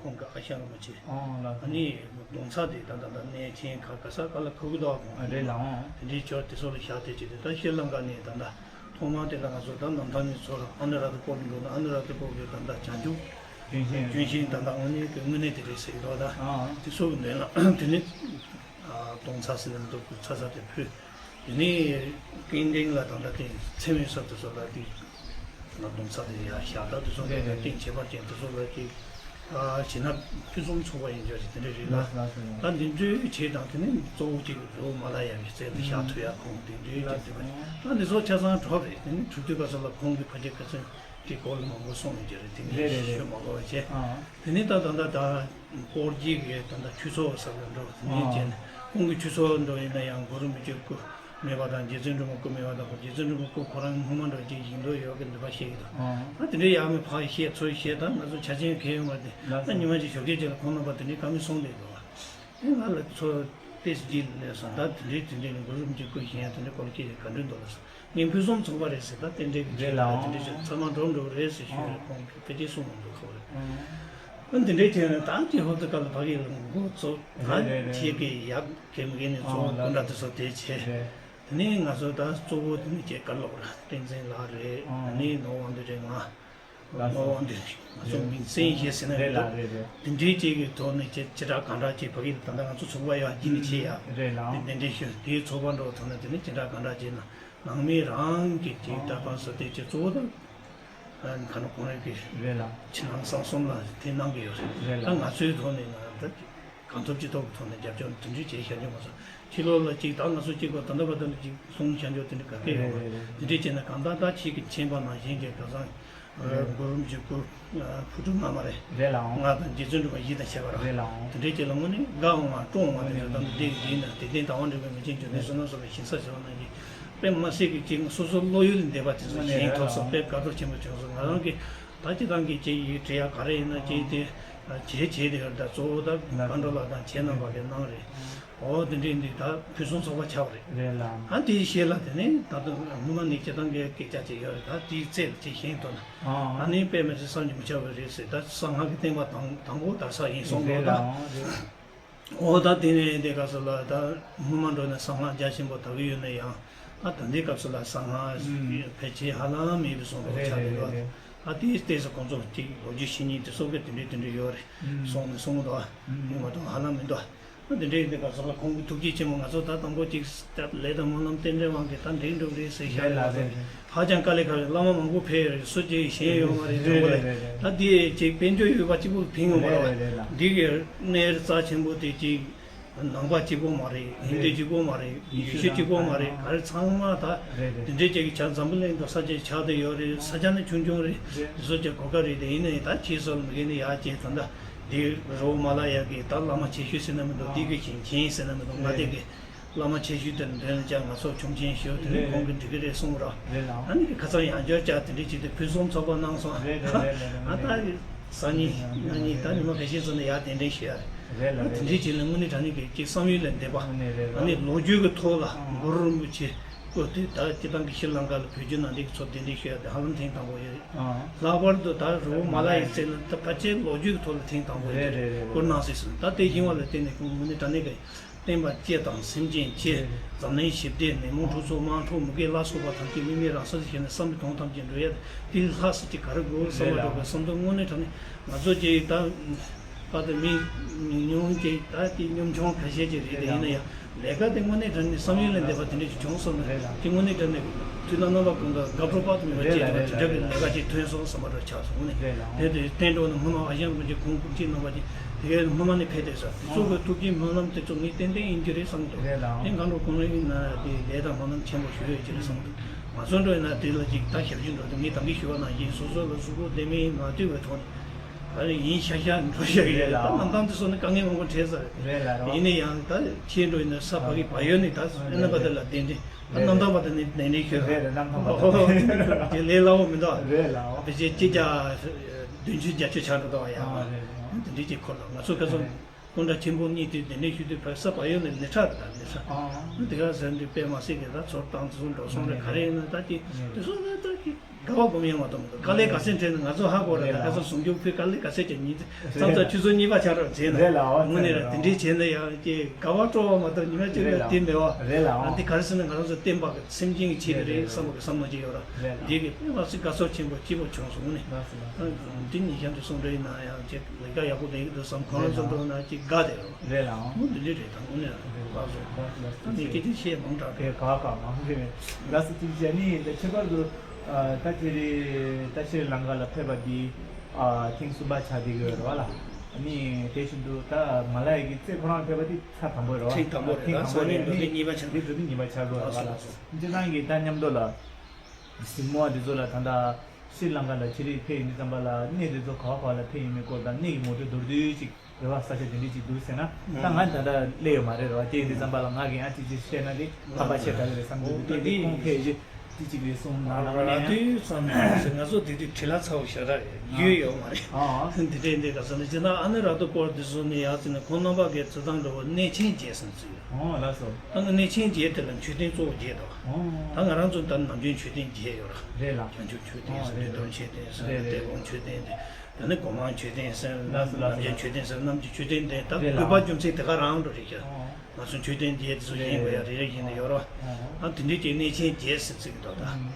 ཁོང་གི་ཨ་ཞང་རིན་པོ་ཆེ། ཨོ་ལ། ཨ་ནི་གདུང་ཚ་དེ་ད་ད་ད་གནས་ཆེན་ཁ་ག་ས་ག་ལ་ཁུག་གི་འདུག་ཁོང་རེད་ལ། ཨོ། དེ་འདྲའི་ཆོས་དེ་ཚོ་ལ་བཞག་དེ་ཅིག་དེ་ད་ཤི་ལང་ཀ་ནས་ད་ད་ཐོག་མར་དེ་ལ་ང་ཚོ་ད་ནམ་ཐང་ནས་ཚོར་ཨ་ནུ་ར་ཐ་པོ་ལ་འགྲོ་ན་ཨ་ནུ་ར་ཐ་པོ་གི་ད་ད་བྱང་ཆུབ་ལྗོན་ཤིང་ལྗོན་ཤིང་ད་ད་དངོས་གནས་ཀྱི་དངོས་གནས་དེ་རེད་ཟེར་གི་འདུག་ད། ཨོ། དེ་ཚོ་གི་མདུན་ལ་དེ་ནི། གདུང་ཚ་ཟེར་ནས་འདུག་ཚ་ཚ་དེ་ཕུལ། དེ་ནས་སྐྱིན་འགྲེང་ལ་ད་ལྟ་དེ་མཚན་མོའི་ས་དེ་ཚོ་ལ་དེ་ང་གདུང་ཚ་དེ་ཡ་ཞག་ད་དེ་ཚོ་ལ་ཡ་སྟེང་བྱེད་པ་ཅན་དེ་ཚོ་ལ་ཅིག་བྱེད་ན་ཕུན་སུམ་ཚོགས་པ་ཡིན་འཇོག་ཅིག་དེ་འདྲ་རེད་ལ། ད་འདི་འདྲའི་བྱེད་དང་དེ་ནས་གཙོ་བོ་ཅིག་རི་བོ་མ་ལ་ཡ་གི་རྩེ་དུ་ཞག་ཐུ་ཡ་ཁོང་དེ་འདྲའི་ཅིག་དེ་ད་འདི་ཚོ་ཆ་ཚང་གྲོགས་རེད། དེ་ནས་གྲུབ་དུས་ག་ས་ལ་ཁོང་གི་ཕ་ཁྱེད་ཁ་ཚོན་དེ་སྐོར་ལ་མང་པོ་གསུངས་ཡོད་ཀྱི་རེད། དེ་ནས་ཞུ་མ་དགོས་པ་བྱས། དེ་ནས་ད་ད་ད་ད། སྐོར་གྱི་གི་ད་ལྟ་ཆོས་ཚོགས་ཟེར་བ་འགྲོ་དེ་འདྲའི་བྱས་ནས་ཁོང་གི་ཆོས་ཚོགས་འགྲོ་ཡིན་ན་ཡང་གུ་རུ་མི་བཅུ་སྐུ་མེད་པ་དང་རྗེ་བཙུན་སྒྲོལ་མ་སྐུ་མེད་པ་དང་རྗེ་བཙུན་སྒྲོལ་མ་སྐུ་ཁོ་རང་སྔོན་མ་འགྲོ་ཅིག་ཡིན་འགྲོ་ཡོད་ཀྱི་འདུག་པ་ཤེས་ཀྱི་འདུག་ཨ་དེ་འདྲའི་ཡག་མེད་ཕར་བཤད་ཚུར་བཤད་ད་ང་ཚོ་ཆ་ཆེན་གལ་ཡོད་མ་རེད། ད་ཉི་མ་གཅིག་ཞོགས་ཀས་ཅིག་ལ་ཁོང་རྣམ་པ་དེ་འདྲའི་བཀའ་མོལ་གསུངས་བསྡད་འདུག་ཨ་ང་ལ་ཚོ་ཏེས་ཀྱི་ལས་སོང་ད་དེ་འདྲའི་དེ་འདྲའི་ནི་གུ་རུ་མི་བཅུ་སྐུ་གཞན་དེ་འདྲའི་སྐོར་སྐད་ཆ་ག་འདྲ་འདུག་ལ་སོང་། ངས་ཕུན་སུམ་ཚོགས་པ་རེད་ཟེར་ད་རྟེན་འབྲེལ་གྱི་རེད་ལ། དེ་འདྲ་ཞིག་ཚང་མ་འགྲོ་འགྲོ་རེད་ཟེར་ཞུས་རེད། ཁོང་གིས་ཕལ་ཆེར་གསུངས་མི་འདུག་ཁོ་རེད། ཨ་འདི་འདྲའི་བྱས་ནས་ད་ཀྱི་ཧོབ་ཏེ་ཀ་ལ་ཕ་གི་ལ་འགོ་ཚུགས་ད་རེད་རེད་རེད། ཁྱེད་ཀྱི་ཡག་གེ་མི་གེ་ནས་གཙོ་བོ་སྐུ་འདྲ་དེ་ཚོ་དེ་བྱས། རེད། དེ་ནས་ང་ཚོ་ད་གཙོ་བོ་དེ་ནི་ཁྱེད་ཀ་ལོག་ར་བསྟན་འཛིན་ལགས་རེད། ཨ་ནི་ནོར་དབང་འདུས་རེད། ང་ལགས་སོ། ནོར་དབང་འདུས་ང་ཚོ་མིང་སྲིང་ཞེས་ཟེར་ན་རེད་ལ་རེད་རེད། དེ་འདྲའི་ཅིག་གི་ཐོག་ནས་ཅི་ཅི་དྲག་གང་དྲག་ཅིག་ཕ་གི་ད་ལྟ་ང་ཚོ་ཚོགས་པ་ཡག་སྐྱིད་ནས་བྱེད་ཡག་རེད་ལ། དེ་འདྲ་ཞིག་དེའི་ཚོགས་པ་འགྲོ་ཐོག་ན་དེ་ནས་ཅི་དྲག་གང་དྲག་བྱས་ན། ནང་མི་རང་གི་ཅིག་ད་པ་སོ་དེ་ཅིག་གཙོ་བོ་དང་། ག་ན་གོང་རེ་གི་རེད་ལ། ཕྱི་ནང་གསང་གསུམ་ལ་དེ་གནང་གི་ཡོད་རེད། རེད་ལ། ད་ང་ཚོའི་ཐོག་ནས་ན་ད་གང་ཐུབ་ཅི་ཐུབ་ཀྱི་ཐོག་ནས་རྒྱབ་སྐྱོར་དེ་འདྲ་བྱས་བཞག་རྒྱུ་མ་སོང་། ཕྱི་ལོགས་ལ་ཅིག་ད་ང་ཚོ་གཅིག་པ་ད་ལྟ་བར་དུ་ལ་ཅིག་གསུང་བཞག་རྒྱུ་དེ་འདྲ་ག་གེ་ཡོད་མ་རེད། དེ་འདྲ་བྱས་ན་གང་ལྟར་ད་ཁྱེད་ཀྱི་མཁྱེན་པ་ནང་བཞིན་གྱི་ག་ས། རེད། གུ་རུ་མི་བཅུ་སྐུ། ཕུར་དུ་ང་མ་རེད། རེད་ལགས་འོང་། ང་དང་རྗེ་བཙུན་སྒྲོལ་མ་ཡིད་དང་བྱེད་པ་རེད། རེད་ལགས་འོང་། དེ་འདྲའི་རྗེས་ལ་དངོས་གནས་དགའ་འོང་བ་སྤྲོ་འོང་བ་དེ་ཚོ་ད་འདི་འདི་ཡིན་ན་དེ་སྟེང་དང་བ་འདྲ་བའི་མི་ཆེན་འབྱོར་ལྡན་བསོད་ནམས་གསུམ་ལ་ཞིང་ས་བྱེད་པ་ནང་བཞིན་དཔེ་མ་སྲིད་ཀྱི་ཅིག་སོ་སོ་བློ་ཡུལ་ལས་འདས་པ་དེ་ཚོ་དངོས་གནས་ཞིང་རེད་ཐོབ་སོང་ལགས་འོང་། དཔེ་དགའ་སྤྲོ་ཆེན་པོ་བྱུང་སོང་། ང་རང་གི་ད་ཅི་ཐང་གི་ཅིག་ཡིག་བྲིས་ཡ་ག་རེ་ཡིན་ན་ཅིག་དེ་བྱས་བྱས་དེ་ཡོད་ད་གཙོ་བོ་ད་མཁའ་འགྲོ་ལགས་དང་བྱས་རྣམ་པ་གི་གནང་རེད། ཨོ་དེ་འདྲའི་འདི་ད་ཕུན་སུམ་ཚོགས་པ་ཆགས་པ་རེད། རེད་ལ། ཨ་དེའི་ཤེས་ལ་དེ་ནས་ད་དུང་སྔོན་མ་ནས་སྤྱིར་བཏང་གི་སྐད་ཆ་ཅིག་ཡོད་རེད། ད་དེའི་རྩལ་ཅིག་ཤེས་ཐུབ་ན། ཨ་ནི་དཔེ་མི་སྲིད་བསམ་གྱིས་མི་ཁྱབ་པ་རེད་ཟེར། ད་གསང་སྔགས་ཀྱི་བསྟན་པ་དང་དང་པོ་དར་ས་ཡིན་གསུངས་རེད་ལ། འདུག་ད། ཨོ་ད་དེ་ནས་དེ་ག་ས་ལ་ད་སྔོན་མ་འགྲོ་ནས་གསང་སྔགས་རྒྱ་ཆེན་པོ་དར་གི་ཡོད་ན་ཡང་། ད་ད་ལྟའི་སྐབས་སུ་ལ་གསང་སྔགས་ཕལ་ཆེར་ཧ་ལམ་མེད་པའི་བཟོ་འདྲ་ཆགས་རེད་ཡོད། ད་དེའི་ལྟས་སུ་ཁོང་ཚོ་ཅིག་ལོ་རྒྱུས་ཤེས་མཁན་དེ་ཚོ་གི་དེ་འདྲའི་དེ་འདྲའི་ཡོད་རེད། གསུངས་ནས་གསུངས་འདུག་ཡོད་མ་གཏོགས་ཧ་ལམ་མི་འདུག་ད་དེ་འདྲའི་དེ་ག་ས་ལ་ཁོང་གི་ཐུགས་རྗེ་ཆེན་པོ་ང་ཚོ་ད་དང་པོ་ཅིག་ལས་དང་སྨོན་ལམ་རྟེན་འབྲེལ་དབང་གིས་ད་འགྲིག་འགྲོ་རེད་ཟེར་ཤག་རེད་ལ་རེད། ཧ་ཅང་དཀའ་ལས་ཁག་རེད། བླ་མ་མང་པོ་ཕེབས་ཡོད་རེད། སུ་གཅིག་གཞན་ཡོད་མ་རེད། རེད་དང་པོ་ལས་རེད་རེད་རེད། ད་འདི་ཅིག་དཔལ་འབྱོར་ཡོད་པ་གཅིག་པུ་ཕན་ཡོང་མ་རེད་བ། རེད་རེད་རེད་ལ། འདི་གི་གནས་རྩ་ཆེན་པོ་དེ་ཅིག་ནང་པ་གཅིག་པོ་མ་རེད། ཧིན་དུ་གཅིག་པོ་མ་རེད། ཡེ་ཤུ་གཅིག་པོ་མ་རེད། ག་རེ་ཚང་མ་ད་རེད་རེད། དེ་འདྲའི་ཅིག་གི་ཆ་འཛམ་བུ་གླིང་དུ་ས་ཆ་ཆགས་བསྡད་ཡོད་རེད། ས་ཆ་ནི་ཆུང་ཆུང་རེད། རེད། དེ་ཚོ་ཅིག་གོ་སྐབས་རེད། དེ་ཡིན་ནའི་ད་ཁྱེད་ཚོ་ལ་མི་སྒེར་ནས་ཡག་ཅིག་ད་ལྟ་འདི་རི་བོ་མ་ལ་ཡ་གི་ད་བླ་མ་ཆེ་ཤོས་ཟེར་ན་མི་འདུག་འདི་གི་ཞིང་ཆེན་ཟེར་ན་མི་འདུག་ང་དེ་གི་བླ་མ་ཆེ་ཤོས་དེ་འདོན་ལ་ཅག་ང་ཚོ་ཆུང་ཆེན་ཞུ་དེ་ནི་ཁོང་གི་འགྲིག་གི་རེད་གསུངས་ར། རེད་ལ། ཨ་ནི་ཁ་སང་ཡང་བསྐྱར་ཅག་དེ་འདྲའི་བྱས་ཏེ་ཕུན་སུམ་ཚོགས་པ་གནང་སོང་། རེད་རེད་རེད་རེད། ཨ་ད་སང་ཉིན་གནངས་ཉིན་ད་ཉི་མ་ཕལ་ཆེར་ཚོ་ནས་ཡར་གདན་འདྲེན་ཞུ་ཡ་རེད། རེད་ལ། ཨ་དེ་འདྲའི་བྱས་ནས་དངོས་གནས་དྲང་གནས་ཀྱི་ཅིག་བསམ་ཡུལ་ལས་འདས་པ། ཨ་ནི་ལོ་རྒྱུས་ཀྱི་ཐོག་ལ་གུ་རུ་རིན་པོ་ཆེ་སྐུ་དེ་ད་སྤྱིར་བཏང་གི་ཤྲི་ལང་ཀ་ལ་བོད་བརྒྱུད་ནང་བསྟན་གྱི་ཚོགས་གདན་འདྲེན་ཞུ་ཡ་དེ་ཧ་ལམ་ཐེངས་དང་པོ་ཡོད་རེད། ལྷག་པར་དུ་ད་རི་བོ་མ་ལ་ཡི་རྩེ་ལ་ད་ཕལ་ཆེར་ལོ་རྒྱུས་ཀྱི་ཐོག་ལ་ཐེངས་དང་པོ་ཡོད་རེད། རེད་རེད་རེད། སྐུ་གནང་སྲིད་ཟིན་ད་དེ་བཞིན་བ་ལ་བརྟེན་ནས་ཁོང་དངོས་གནས་དྲང་གནས་ཀྱི། བསྟན་པ་སྤྱི་དང་སེམས་ཅན་སྤྱི། འཛམ་གླིང་ཞི་བདེ་ནད་མུག་འཁྲུག་རྩོད་དམག་འཁྲུག་མུ་གེ་ལ་སོགས་པ་ཐམས་ཅད་མི་མི་རང་སོ་སོ་ཞེ་ནས་བསམ་པའི་དོན་ཐམས་ཅད་འགྲུབ་ཡ་དེ་ལྷག་སུ་ཅིག་ག་རེ་དགོས་བསམ་པ་འགྲོ་དགོས་བསམ་དོན་དངོས་གནས་དྲང་གནས་ང་ཚོ་ཅིག་ད་ པ་དང་མི་ཉུང་ཉུང་ཅིག་ད་དེ་གཉོམ་ཆུང་ཁ་ཤས་ཅིག་རེད། དེ་ཡིན་ན་ཡང་ལས་ཀ་དེ་དངོས་གནས་དྲང་གནས་བསམ་ཡུལ་ལས་འདས་པ་དེ་འདྲ་ཞིག་བྱུང་སོང་ན། རེད་ལགས། དེ་དངོས་གནས་དྲང་གནས་དུས་དང་རྣམ་པ་ཀུན་ཏུ་དགའ་སྤྲོ་དཔག་ཏུ་མེད་པ་རེད་ཅིག་ལགས། དེ་འདྲ་གི་རེད་ལགས། ལས་ཀ་ཅིག་ཐོན་སོང་བསམ་པ་འདྲ་ཆགས་སོང་ནས། རེད་ལགས། དེ་དེ་བསྟན་འགྲོ་ནས་སྔོན་མ་ཨ་ཞང་དགོན་གྱི་ཁོང་སྐུ་མཁྱེན་རྣམ་པ་ཅིག་དེ་གའི་སྔོན་མ་ནས་ཕེབས་བསྡད་ས་དེ་ཚོ་གི་ཐུགས་བསྐྱེད་སྨོན་ལམ་དེ་ཚོ་ངས་ཏན་ཏན་ཡིན་གྱི་རེད་བསམ་འདུག། རེད་ལགས། དེ་གང་འགྲོ་གང་རུང་ཡིན་ན་དེ་ལས་དང་སྨོན་ལམ་ཆེན་པོ་ཞུ་ཡོད་ཀྱི་རེད་བསམ་འདུག། ང་ཚོ་འགྲོ་ཡིན་ན་དེ་ལ་ཅིག་ད་ཞབས་ཕྱི་འགྲོ་དུས་ངས་ད་གིན་ཞུ་བ་ནང་བཞིན་སོ་སོ་ལ་གཟུགས་པོ་བདེ་མིན་མ་བཏུས་པའི་ཐོག་ནས། ད་ནི་ཡིན་ཤག་ཤག་འགྲོ་ཤག་ཡོད། རེད་ལགས། ད་གནམ་ཐང་དེ་སོགས་ནི་དཀའ་ངལ་མང་པོ་འཕྲད་ས་རེད། རེད་ལགས། རེད། ཡིན་ན་ཡང་ད་ཁྱེད་འགྲོ་ཡིན་ན་ས་ཕ་གི་བ་ཡོད་ནི་ད་རེད། རྣམ་པ་དེ་ལ་གདན་འདྲེན་ད་རེད། གནམ་ཐང་བ་དེ་ནི་གདན་འདྲེན་ཞུས་རེད། རེད། གནམ་ཐང་བ་ཨོ་དེ་ལས་སླ་བོ་མི་འདུག། རེད་ལགས། ཨོ་ཕལ་ཆེར་གཅིག་བརྒྱ་བདུན་ཅུ་བརྒྱད་ཅུ་ཆགས་འགྲོ་འདུག་ཡ། ཨ་རེད། དེ་འདྲ་ཅིག་འཁོར་ལ་ང་ཚོ་ཁ་སང་སྐུ་འདྲ་ཆེན་པོ་གཉིས་དེ་གདན་འདྲེན་ཞུས་དུས་ཕ་ས་བ་ཡོད་ནི་ལས་ཁྲག་རེད། ད་ལས་ཁྲག་ཨོ་དེ་ག་ཟེར་འདི་དཔེ་མ་སྲིད་གི་ད་ཚོར་བཏང་ཚོར་འགྲོ་སོང་རེད། ག་རེ་ཡིན་ན་ད་ཅིག་དེ་སོང་ན་ད་ཅིག་དགའ་བ་སྒོམ་ཡོང་བ་དང་། དཀའ་ལས་ག་ཚད་འཕྲད་ན་ང་ཚོ་ཧ་གོ་རེད། ད་ཁ་སང་ཟུང་འཇུག་ཕུད་དཀའ་ལས་ག་ཚད་ཀྱང་ཉིན་མཚམས་མཚམས་ཆུ་ཚོད་གཉིས་པ་ཆགས་རོགས་བྱས་ན། རེད་ལགས། དངོས་གནས་ར་དེ་འདྲའི་བྱས་ན་ཡང་ཀྱེ་དགའ་བ་སྤྲོ་བ་མ་གཏོགས་ཉི་མ་གཅིག་ལ་དེ་མེད་བ། རེད་ལགས། ཨ་འདི་ག་རེ་ཟེར་ན་ང་རང་ཚོ་བསྟན་པ་གི་སེམས་ཅན་གྱི་ཆེད་དུ་རེད་བསམ་པ་གི་བསམ་བློ་ཅིག་ཡོད་ར། རེད་ལགས། འདི་གི་དཔེ་མ་སྲིད་དགའ་ཚོར་ཆེན་པོ་སྐྱིད་པོ་བྱུང་སོང་ནས། ལགས་སོ་ལགས། འདི་ཉིད་གཞན་དུ་གསུང་འདྲ་ཡིན་ན་ཡང་ཀྱེ་ལས་ཀ་ཡག་པོ་ལས་ཀྱི་འདུག་བསམ། ཁོ་རང་ཚོ་འགྲོ་ན་ཅིག་དགའ་དེ་ར། རེད་ལགས། འོ་འདི་འདྲ་རེད། ད་དངོས་གནས་ར་དགའ་བ་ད་ངས་སྐད་ཆ་བཤད་མང་དྲགས་རེད། དགའ་དགའ་མང་རེད། ལགས་སོ། ཅིག་བྱས་ནི་ད་ཁྱད་པར་དུ་ད་ཅི་རེད། ད་ཤྲི་ལང་ཀ་ལ་ཕེབས་པ་འདི་ཨ་ཐེངས་གསུམ་པ་ཆགས་བསྡད་ཀྱི་ཡོད་རེད་བ་ལ། ཨ་ནི་དེ་བཞིན་དུ་ད་མ་ལ་ཡ་གི་རྩེ་ཁོ་རང་ཕེབས་པ་འདི་ཐེངས་དང་པོ་རེད་བ། ཐེངས་དང་པོ་རེད། ད་ཐེངས་དང་པོ་སང་ཉིན་རེད། འགྲོ་དུས་གཉིས་པ་ཆགས། འདི་འགྲོ་དུས་གཉིས་པ་ཆགས་དགོས་རེད་བ་ལ། ལགས་སོ། ཁྱེད་རང་གིས་ད་མཉམ་དུ་ལ་གཟིགས་མོ་བ་འདི་ཚོ་ལ་ད་ལྟ་ཤྲི་ལང་ཀ་ལ་ཅི་རིགས་ཕེབས་ཡིན་དུས་ཙམ་པ་ལ་གནས་འདི་ཚོ་ག་བ་ག་བ་ལ་ཕེབས་ཡིན་མིན་སྐོར་དང་གནས་ཀྱི་ངོ་སྤྲོད་མདོར་བསྡུས་ཅིག་རེ་བ་ས་ཆ་དེ་འདྲ་ཅིག་འདུག་ཟེར་ན། ད་ང་ད་ལྟ་སླེབས་ཡོད་མ་རེད་རེད་བ། དེ་ཡིན་དུས་ཙམ་པ་ལ་ང་གིས་ཨ་ཅིག་ཅིག་བཤད་ན་དེ་ཁག་པ་ཆེ་དྲགས་རེད་བསམ་གྱི་འདུག། དེ་དེ་ཁོང་ཕེབས་རྗེས་དེ་ཅིག་རེད་གསུངས་ན་ནང་ནས་ང་དུས་ཙམ་ནས་ང་ཚོ་དེ་དུས་བྲེལ་བ་ཚ་བོ་ཞེ་དྲག་ཡོད་ཡོད་མ་རེད། ཨ་འདི་འདྲའི་འདི་ག་ཟེར་ན་ཅི་ན་ཨ་ནི་ར་ཏོ་སྐོར་འདི་ཚོ་ནས་ཡག་ཟེར་ན་ཁོང་རྣམ་པ་གི་རྩི་ཐང་འགྲོ་བ་གནས་ཆེན་བརྒྱད་ཟེར་ཚུལ་ཡོད། ཨོ་ལགས་སོ། ད་ང་གནས་ཆེན་བརྒྱད་དེ་ལ་མཆོད་རྟེན་གཙོ་བོ་བརྒྱད་དང་། ཨོ། ད་ང་རང་ཚོ་ད་ནམ་རྒྱུན་མཆོད་རྟེན་བརྒྱད་ཡོད་ར། རེད་ལགས། བྱང་ཆུབ་མཆོད་རྟེན་ཟེར། ཨོ་རེད། བདེ་སྟོང་མཆོད་རྟེན་ཟེར། རེད་རེད། དེ་དགོན་མཆོད་རྟེན་ཟེར། ད་ནི་སྒོ་མང་མཆོད་རྟེན་ཟེར། ལགས་སོ་ལགས་སོ། ནམ་རྒྱུན་མཆོད་རྟེན་ཟེར། ནམ་རྒྱུན་མཆོད་རྟེན་དེ་ད་རེད་དགོས་པ་ལགས། རྒྱུ་མཚན་དེ་ག་རང་འགྲོ་རེད་ཤག། ཨོ། ང་ཚོ་མཆོད་རྟེན་བརྒྱད་དེ་ཚོ་རེད་ཡིན་དགོས་ཡ་རེ་རེ་བཞིན་དུ་ཡོད་ར། ཨོ། ད་དེ་འདྲའི་གི་གནས་ཆེན་བརྒྱད་ཟེར་ཚིག་གི་འདུག་ད། ཨང་།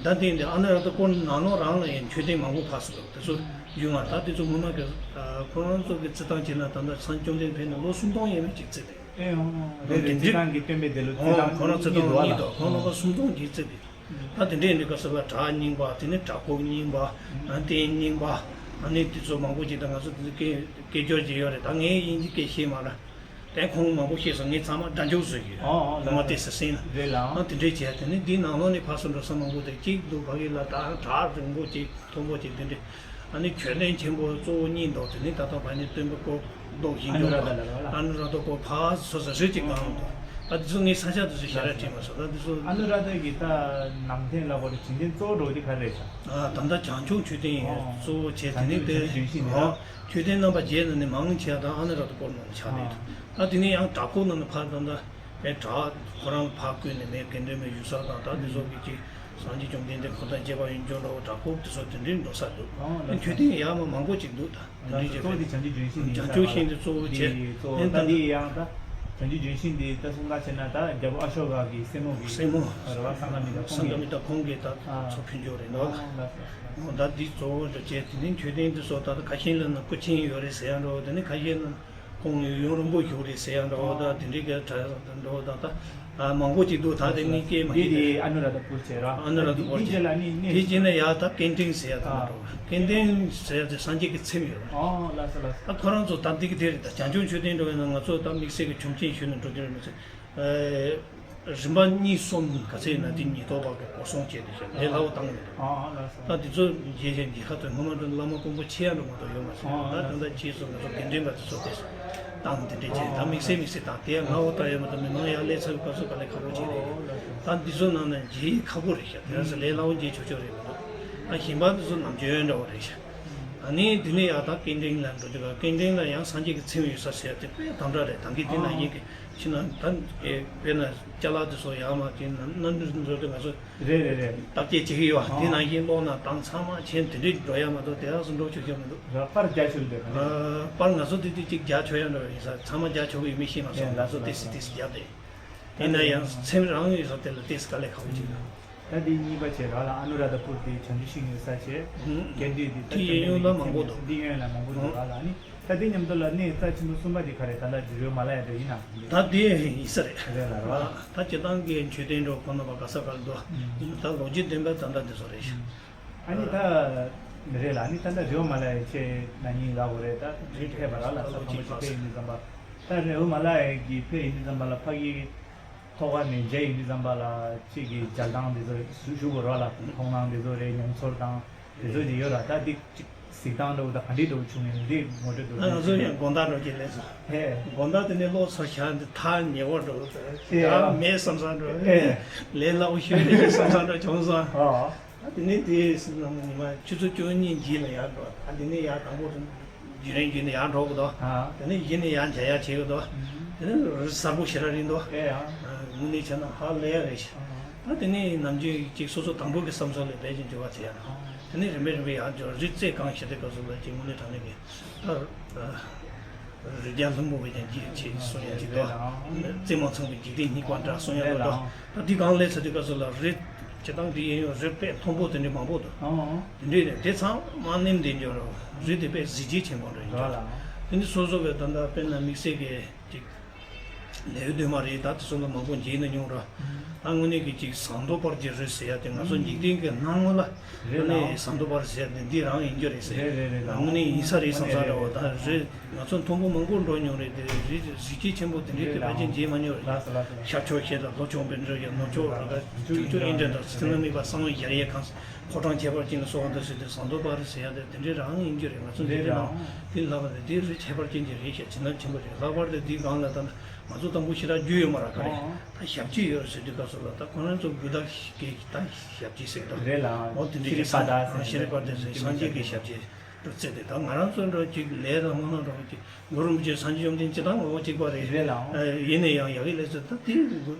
ད་དེ་འདི་ཨ་ནི་ར་ཏོ་སྐོར་ནང་ལོགས་རང་ལ་ཡང་མཆོད་རྟེན་མང་པོ་ཕར་སོང་འདུག། དེ་ཚོ་ཡོང་བ་ད་དེ་ཚོ་ངོ་མ་གི་ཁོ་རང་ཚོ་གི་རྩི་ཐང་བྱས་ན་ད་ལྟ་སངས་རྒྱས་བཅོམ་ལྡན་འདས་ཕེབས་ནས་ལོ་སུམ་སྟོང་ཡས་མས་ཅིག་རྩི་རེད། ཨེ་ཨོ་ཨོ། རེད་རེད། རྩི་ཐང་གི་སྟོན་པའི་འདི་ལོ་རྩི་ཐང་ཁོ་རང་རྩི་ཐང་གཉིས་འདུག། ཁོ་རང་ལོ་སུམ་སྟོང་ཅིག་རྩི་རེད། ད་དེ་འདྲའི་འདི་ག་ཟེར་བ་བྲག་རྙིང་པ། དེ་ནས་བྲག་ཕུག་རྙིང་པ། རྟེན་རྙིང་པ། ཨ་ནི་དེ་ཚོ་མང་པོ་ཅིག་ད་ང་ཚོ་དེ་ཚོ་སྐད་སྐད་སྦྱོར་གྱི་ཡོད་རེད། ད་ངས་དབྱིན་ཇི་སྐད་ཤེས་མ་ར། དེ་ཁོང་མང་པོ་ཤེས་སོང་། ངས་ཚང་མ་སྒྲ་འཇུག་བཟོས་ཡོད། ཨོ་ཨོ། ངོ་མ་ལགས་སོ། དེ་ཟེར་སེང་ལ། རེད་ལགས། ཨ་དེ་འདྲས་བྱས། དེ་ནི་འདི་ནང་ལོགས་ནས་ཕར་ཚུར་འགྲོ་ས་མང་པོ་དེ་གཅིག་འདུག་ཕ་གི་ལ་ད་བྲག་རིང་པོ་གཅིག་མཐོན་པོ་གཅིག་དེ་འདྲས། ཨ་ནི་མཆོད་རྟེན་ཆེན་པོ་གཙོ་བོ་གཉིས་འདུག། དེ་ནི་ད་ལྟ་བ་ནི་སྟོན་པ་སྐོར་མདོ་ཞིང་ཨ་ནུ་ར་ཐ་ལ་ལ་ལ། ཨ་ནུ་ར་ཐ་སྐོར་ཕར་སོ་སོ་རེ་གཅིག་གང་འདུག། ད་དེ་ཚོ་ངས་ས་ཆ་དེ་ཚོ་ཞེ་དྲག་དྲན་མ་སོང་། ད་དེ་ཚོ། ཨ་ནུ་ར་ཐ་གི་ད་ནང་རྟེན་ལ་གོ་རེ་བྱིན་རྟེན་གཙོ་བོ་འགྲོ་དེ་ག་རེ་རེད་ཤག། ཨ་ད་ལྟ་བྱང་ཆུབ་མཆོད་རྟེན་ཨོ། གཙོ་བོ་བྱས། དེ་ནི་དེ་བྱང་ཆུབ་བྱང་ཆུབ་ཨོ། མཆོད་རྟེན་རྣམ་པ་བརྒྱད་ནང་ནས་མང་ཆེ་བ་ད་ཨ་ནུ་ར་ཐ་སྐོར་ནང་ཆགས་ནས་འདུག། ད་དེ་ནས་ཡང་བྲག་ཕུག་ནང་ནས་ཕར་ད་ལྟ་བྲག་ཁོ་རང་ཕར་བརྐོས་ནས་མེད། དགེ་འདུན་པའི་ཡུལ་ས་དང་ད་དེ་ཚོ་གི་ཅིག་སངས་རྒྱས་བཅོམ་ལྡན་འདས་ཁོ་དང་བཅས་པ་ཡོན་སྦྱོར་འདྲ་བོ་བྲག་ཕུག་དེ་ཚོ་དེ་འདྲའི་འགྲོ་ས་འདུག། ཨོ་ལགས་སོ། མཆོད་རྟེན་ཡར་མར་མང་པོ་ཅིག་འདུག། ད་དེ་འདྲའི་ལགས་སོ། གཙོ་བོ་དེ་བྱང་ཆུབ་ལྗོན་ཤིང་ཡིན་ས་རེད་བ་ལ། བྱང་ཆུབ་ལྗོན་ཤིང་དེ་གཙོ་བོ་བྱས། འདི་གཙོ་བོ། ད་འདི་ཡང་ད་བྱང་ཆུབ་ལྗོན་ཤིང་འདི་ད་གསུང་སྟངས་བྱས་ན་ད་རྒྱལ་པོ་ཨ་ཤོ་ཀ་གི་སྲས་མོ་གི་སྲས་མོ་རེད་བ། སངྒ་མི་ད་ཁོང་གི། སངྒ་མི་ད་ཁོང་གི་ད་ཨ་ཚོ་ཕུན་ཚོགས་རེད་འདུག་ལ། ཨོ་ལགས་སོ། ད་འདི་གཙོ་བོ་རེད་བྱས། དེ་ནས་མཆོད་རྟེན་དེ་ཚོ་ད་ཁ་ཤས་ལ་ན་སྐུ་ཆེན་ཡོད་རེད་ཟེར་ཡ་འདྲ་བོ། དེ་ནས་ཁ་ཤས་ལ་ཁོང་ཡུན་རིང་པོ་བཞུགས་རེད་ཟེར་ཡ་འདྲ་བོ། ད་དེ་འདྲའི་གི་གྲས་འདྲ་བོ་ད་ད་མང་པོ་ཅིག་འདུག། ད་དེ་ངས་སྐད་མ་ཤེས། འདི་དེ་ཨ་ནུ་ར་ཐ་པུར་བྱས་ར། ཨ་ནུ་ར་ཐ་པུར་བྱས། དེ་རྗེས་ལ་ནི་གནས། དེ་རྗེས་ནས་ཡར་ད་ཀན་ཏིང་ཟེར་ཡ་ད་འདྲ་བོ། ཀན་ཏིང་ཟེར་ཡ་དེ་སངས་རྒྱས་ཀྱི་ཚེམས་ཡོད་ར། ཨོ་ལགས་སོ་ལགས་སོ། ད་ཁོ་རང་ཚོ་ད་འདི་གི་དེ་རེད། ད་བྱང་ཆུབ་མཆོད་རྟེན་འགྲོ་བའི་ནང་ང་ཚོ་ད་དམིགས་བསལ་གྱི་ཆོག་མཆན་ཞུས་ནས་འགྲོ་རྒྱུ་རེད་མ་ཚད། རིམ་པ་གཉིས་གསུམ་ག་ཚད་ཡིན་ན་དེ་ཉིས་ཐོག་བར་གྱི་སྐོར་སྲུང་བྱས་ཏེ་བཞག་ལས་སླ་བོ་བཏང་མི་འདུག། ཨ་ཨ་ལགས་སོ། ད་དེ་ཚོ་རྗེས་ཀྱི་རྗེས་ཁ་ཐོན་སྔོན་མ་དུ་བླ་མ་དཔོན་པོ་ཆེ་ཡང་འགྲོ་མ་གཏོགས་ཡོད་མ་སོང་། ཨ་ཨ་ད་ད་ལྟ་རྗེས་སུ་ང་ཚོ་དགེ་འདུན་པ་དེ་ཚོ་དེ་བཏང་དེ་འདྲས་བྱས། ད་དམིགས་བསལ་དམིགས་བསལ་བཏང་དེ་ཡང་སྔ་བོ་ལྟ་ཡོད་མ་གཏོགས་མི་མང་ཡར་སླེབས་ཚར་བའི་སྐབས་སུ་དཀའ་ལས་ཁག་པོ་བྱས་རེད། ད་འདི་ཚོ་ནང་ནས་རྗེས་ཁག་པོ་རེད་ཤག། དེ་རང་ཚོ་ལས་སླ་བོ་རྗེས་ཆོག་ཆོག་རེད་མ་གཏོགས། ད་གཞན་པ་དེ་ཚོ་ནམ་རྒྱུན་འདྲ་བོ་རེད་ཤག། ཨ་ནི་དེ་ནས་ཡར་ད་ཀན་ཏིང་ལ་འགྲོ་དུས་ཀན་ཏིང་ལ་ཡང་སངས་རྒྱས་ཀྱི་ཚེམས་ཡོད་ས་ཟེར་ཡ་དེ་དཔེ་དམ་དྲག་རེད། ད་གིན་དེ་ནང་བཞིན་གྱི་ཕྱི་ནང་ད་དཔེར་ན་ཅ་ལག་དེ་ཚོ་ཡར་མར་དེ་ནང་གནམ་གྲུ་འགྲོ་དུས་ང་ཚོ་རེད་རེད་རེད། བརྟག་དཔྱད་བྱེད་ཀྱི་ཡོད། དེ་ནང་བཞིན་གློག་ནང་བཏང་ཚང་མ་ཆེན་དེ་འདྲས་འགྲོ་ཡ་མ་གཏོགས་དེ་རང་སུ་འགྲོ་ཆོག་ཆོག་མི་འདུག། ར་པར་རྒྱག་ཆོག་འདུག་ག་ནས། པར་ང་ཚོ་དེ་དུས་གཅིག་རྒྱག་ཆོག་ཡ་འདྲ་བ་ཡིན་ས། ཚང་མ་རྒྱག་ཆོག་གི་ཡོད་མེད་ཤེས་མ་སོང་། ང་ཚོ་ཏོག་ཙམ་ཏོག་ཙམ་རྒྱབ་བསྡད། དེ་ན་ཡང་ཚེམས་རང་ཡོད་ས་དེ་ལ་ཏོག་ཙམ་དཀའ་ལས་ཁག་པོ་ཅིག་འདུག། ད་འདི་གཉིས་པ་བྱས་ར་ལ། ཨ་ནུ་ར་ཐ་པུར་དེ་བྱང་ཆུབ་ཤིང་ཡོད་ས་བྱས། ཀན་ཏིང་དེ་ད་དེ་གཡས་གཡོན་ལ་མང་པོ་འདུག། འདི་གཡོན་ལ་མང་པོ་འདུག་ར་ལ། ཨ་ནི་ ད་དེ་མཉམ་དུ་ལ་གནས་རྩ་ཆེན་པོ་གསུམ་པ་དེ་ག་རེ། ད་ལྟ་རི་རོ་མ་ལ་ཡ་དེ་ཡིན་ན། ད་དེ་ཡིན་ས་རེད། རེད་ལ་རོ། ད་སྤྱིར་བཏང་གི་མཆོད་རྟེན་འགྲོ་ཁོ་ན་པ་ག་ས་ག་ལ་འདུག་ད་ལོ་རྒྱུས་ལྡན་པ་ད་ལྟ་འདི་ཚོ་རེད། ཨ་ནི་ད་རེད་ལ། ཨ་ནི་ད་ལྟ་རི་རོ་མ་ལ་ཡ་ཆེ་ན་ཉིན་ལ་འོ་རེད། ད་རི་ཕེབས་པ་ར་ལ་ས་ཁམས་ཆེ་ཕེབས་ཡིན་དུས་ཙམ་པ། ད་རི་རོ་མ་ལ་ཡ་གི་ཕེབས་ཡིན་དུས་ཙམ་པ་ལ་ཕ་གི་ཐོག་ཁ་ནས་མཇལ་ཡིན་དུས་ཙམ་པ་ལ་གཅིག་གི་མཇལ་སྟངས་འདི་ཚོ་ཞུ་ཞུ་དགོས་རོགས་ལ། མཐོང་སྣང་འདི་ཚོ་རེད། མྱོང་ཚོར་དང་འདི་ཚོ་ཅིག་ཡོད་ར། ད་འདི་གཅིག་གཟིགས་སྟངས་འདྲ་བོ་དང་ག་འདྲི་འདྲ་བོ་བྱུང་ཡོད་འདི་ངོ་སྤྲོད་འདྲ་ད་ང་ཚོ་ཡང་དགོང་དག་འགྲོ་གི་ལས་སོ། ཧེ། དགོང་དག་དེ་ནས་ལོག་ཚོ་ཤར་འདི་ཐག་ཉེ་བོ་འགྲོ་ཨེ། ཡང་མེད་བསམ་བསམ་འགྲོ། ཨེ། ལས་སླ་བོ་ཤོད་རེད་བསམ་བསམ་འགྲོ་བྱུང་སོང་། ཨ། ད་དེ་ནས་དེ་ཉི་མ་ཆུ་ཚོད་བཅུ་གཉིས་རྗེས་ལ་ཡར་འགྲོ། ད་དེ་ནས་ཡར་དང་པོ་རྒྱུན་རིང་བརྒྱུད་ནས་ཡར་འགྲོ་དགོས་དོ། ཨ། དེ་ནས་གཞི་ནས་ཡར་མཇལ་ཡར་བྱེད་དགོས་དོ། ཨུམ། དེ་ནས་རི་གཟར་པོ་ཞེ་དྲག་རིང་དོ། ཨེ་ཡ། དངོས་གནས་བྱས་ན་ཧ་ལས་ཡ་རེད་ཤག་ཨ། ད་དེ་ནས་ནམ་རྒྱུན་ཅིག་སོ་སོ་དང་པོ་གི་བསམ་ཚུལ་ལས་བེད་ཅིག་འགྱུར་བ་བྱེད་ཡ་ན། ཨ། དེ་ནས་རིམ་པས་རིམ་པས་ཡར་འགྲོ། རི་རྩེ་གང་ཞེ་དེ་སྐབས་སུ་ལ་ཅིག་དངོས་གནས་དྲང་གནས་ཀྱི་ད། རི་རྒྱལ་ལྷུན་པོ་བས་ཀྱང་འཇིགས་བྱེད་གསུང་ཡང་འཇིགས་དོ། རྩེ་མོ་ཚངས་པའི་འཇིག་རྟེན་སྙིགས་པ་འདྲ་གསུང་ཡང་འདུག་དོ། ད་འདི་གང་ལས་ཚོ་དེ་སྐབས་སུ་ལ་རི་སྤྱིར་བཏང་འདི་ཡིན་ཡང་རི་དཔེ་མཐོན་པོ་དེ་འདྲའི་མང་པོ་འདུག་དེ་འདྲའི་རེད། དེ་ཚང་མ་ནེམ་དེ་འཇོག་རོགས། རི་དེ་དཔེ་གཟི་བརྗིད་ཆེན་པོ་འདྲ་ཡིན་འདུག་དེ་འདི་སོ་སོ་བས་ད་ལྟ་དཔེར་ན་དམིགས་བསལ་གྱི་ཅིག་ལེའུ་བདུན་མ་རེད། ད་དེ་ཚོ་ལ་མང་པོ་མཇལ་ནས་མྱོང་ར། ད་དངོས་གནས་ཀྱི་ཅིག་ཟངས་མདོག་དཔལ་གྱི་རི་ཟེར་ཡ་དེ་ང་ཚོ་འཇིག་རྟེན་གྱི་སྣང་ངོ་ལ་རེད་ལ། དངོས་གནས་ཟངས་མདོག་དཔལ་ཟེར་ཡ་དེ་འདི་རང་ཡིན་རྒྱུ་རེད་ཟེར། རེད་རེད་རེད་ལ། དངོས་གནས་ཡིན་ས་རེད་བསམ་ས་འདྲ་བོ། ད་རི་ང་ཚོ་མཐོན་པོ་མང་པོ་འགྲོ་མྱོང་རེད་དེ། རི་གཟི་བརྗིད་ཆེན་པོ་དེ་འདྲའི་དེ་ཕལ་ཆེར་མཇལ་མ་མྱོང་རེད། ལགས་སོ་ལགས་སོ། ཤར་ཕྱོགས་ཞེས་དང་ལྷོ་ཕྱོགས་པའི་འགྲོ་ཡ། ནུབ་ཕྱོགས་ར་ག་བྱང་ཕྱོགས་ཨིན་ཌི་ཡ་དང་ཚི་ལ་མེད་པ་གསང་བའི་ཡར་ཡའི་གངས། ཕོ་བྲང་ཁྱད་པར་ཅན་ལ་སོགས་པ་འདི་ཟེར་དུས་ཟངས་མདོག་དཔལ་རི་ཟེར་ཡ་དེ་དེ་འདྲའི་རང་ཡིན་རྒྱུ་རེད། ང་ཚོ་འཇིག་རྟེན་ནང་དེ་ལྷག་པ་དེ་དེ་རི་ཁྱད་པར་ཅན་ཅིག་རེད་ཤག་བྱིན་རླབས་ཆེན་པོ་རེད། ལྷག་པར་དུ་འདི་སྒང་ལ་ད་ང་ཚོ་དང་པོ་ཞེ་དྲག་རྒྱུས་ཡོད་མ་རེད། ག་རེ་ད་ཞབས་ཕྱི་ཡོད་ཟེར་དུས་སྐབས་སུ་ལ་ད་ཁོ་རང་ཚོ་གུ་དག་གི་ད་ཞབས་ཕྱི་ཟེར་དང་། རེད་ལ། འོ་དེ་འདྲའི་ཤེས་རིག་པ་དང་ཤེས་རིག་པ་དེ་ཚོས་སངས་རྒྱས་ཀྱི་ཞབས་ཕྱི་དུ་བརྩིས་ཏེ། ད་ང་རང་ཚོ་འདྲ་ཅིག་ལས་དང་སྨོན་ལམ་འདྲ་ཅིག་གུ་རུ་རིན་པོ་ཆེ་སངས་རྒྱས་བཅོམ་ལྡན་སྤྱི་དང་ངོ་བོ་གཅིག་པ་རེད། རེད་ལ། ཡིན་ན་ཡང་ཡ་གི་ལས་ཚོད་ད་དེ་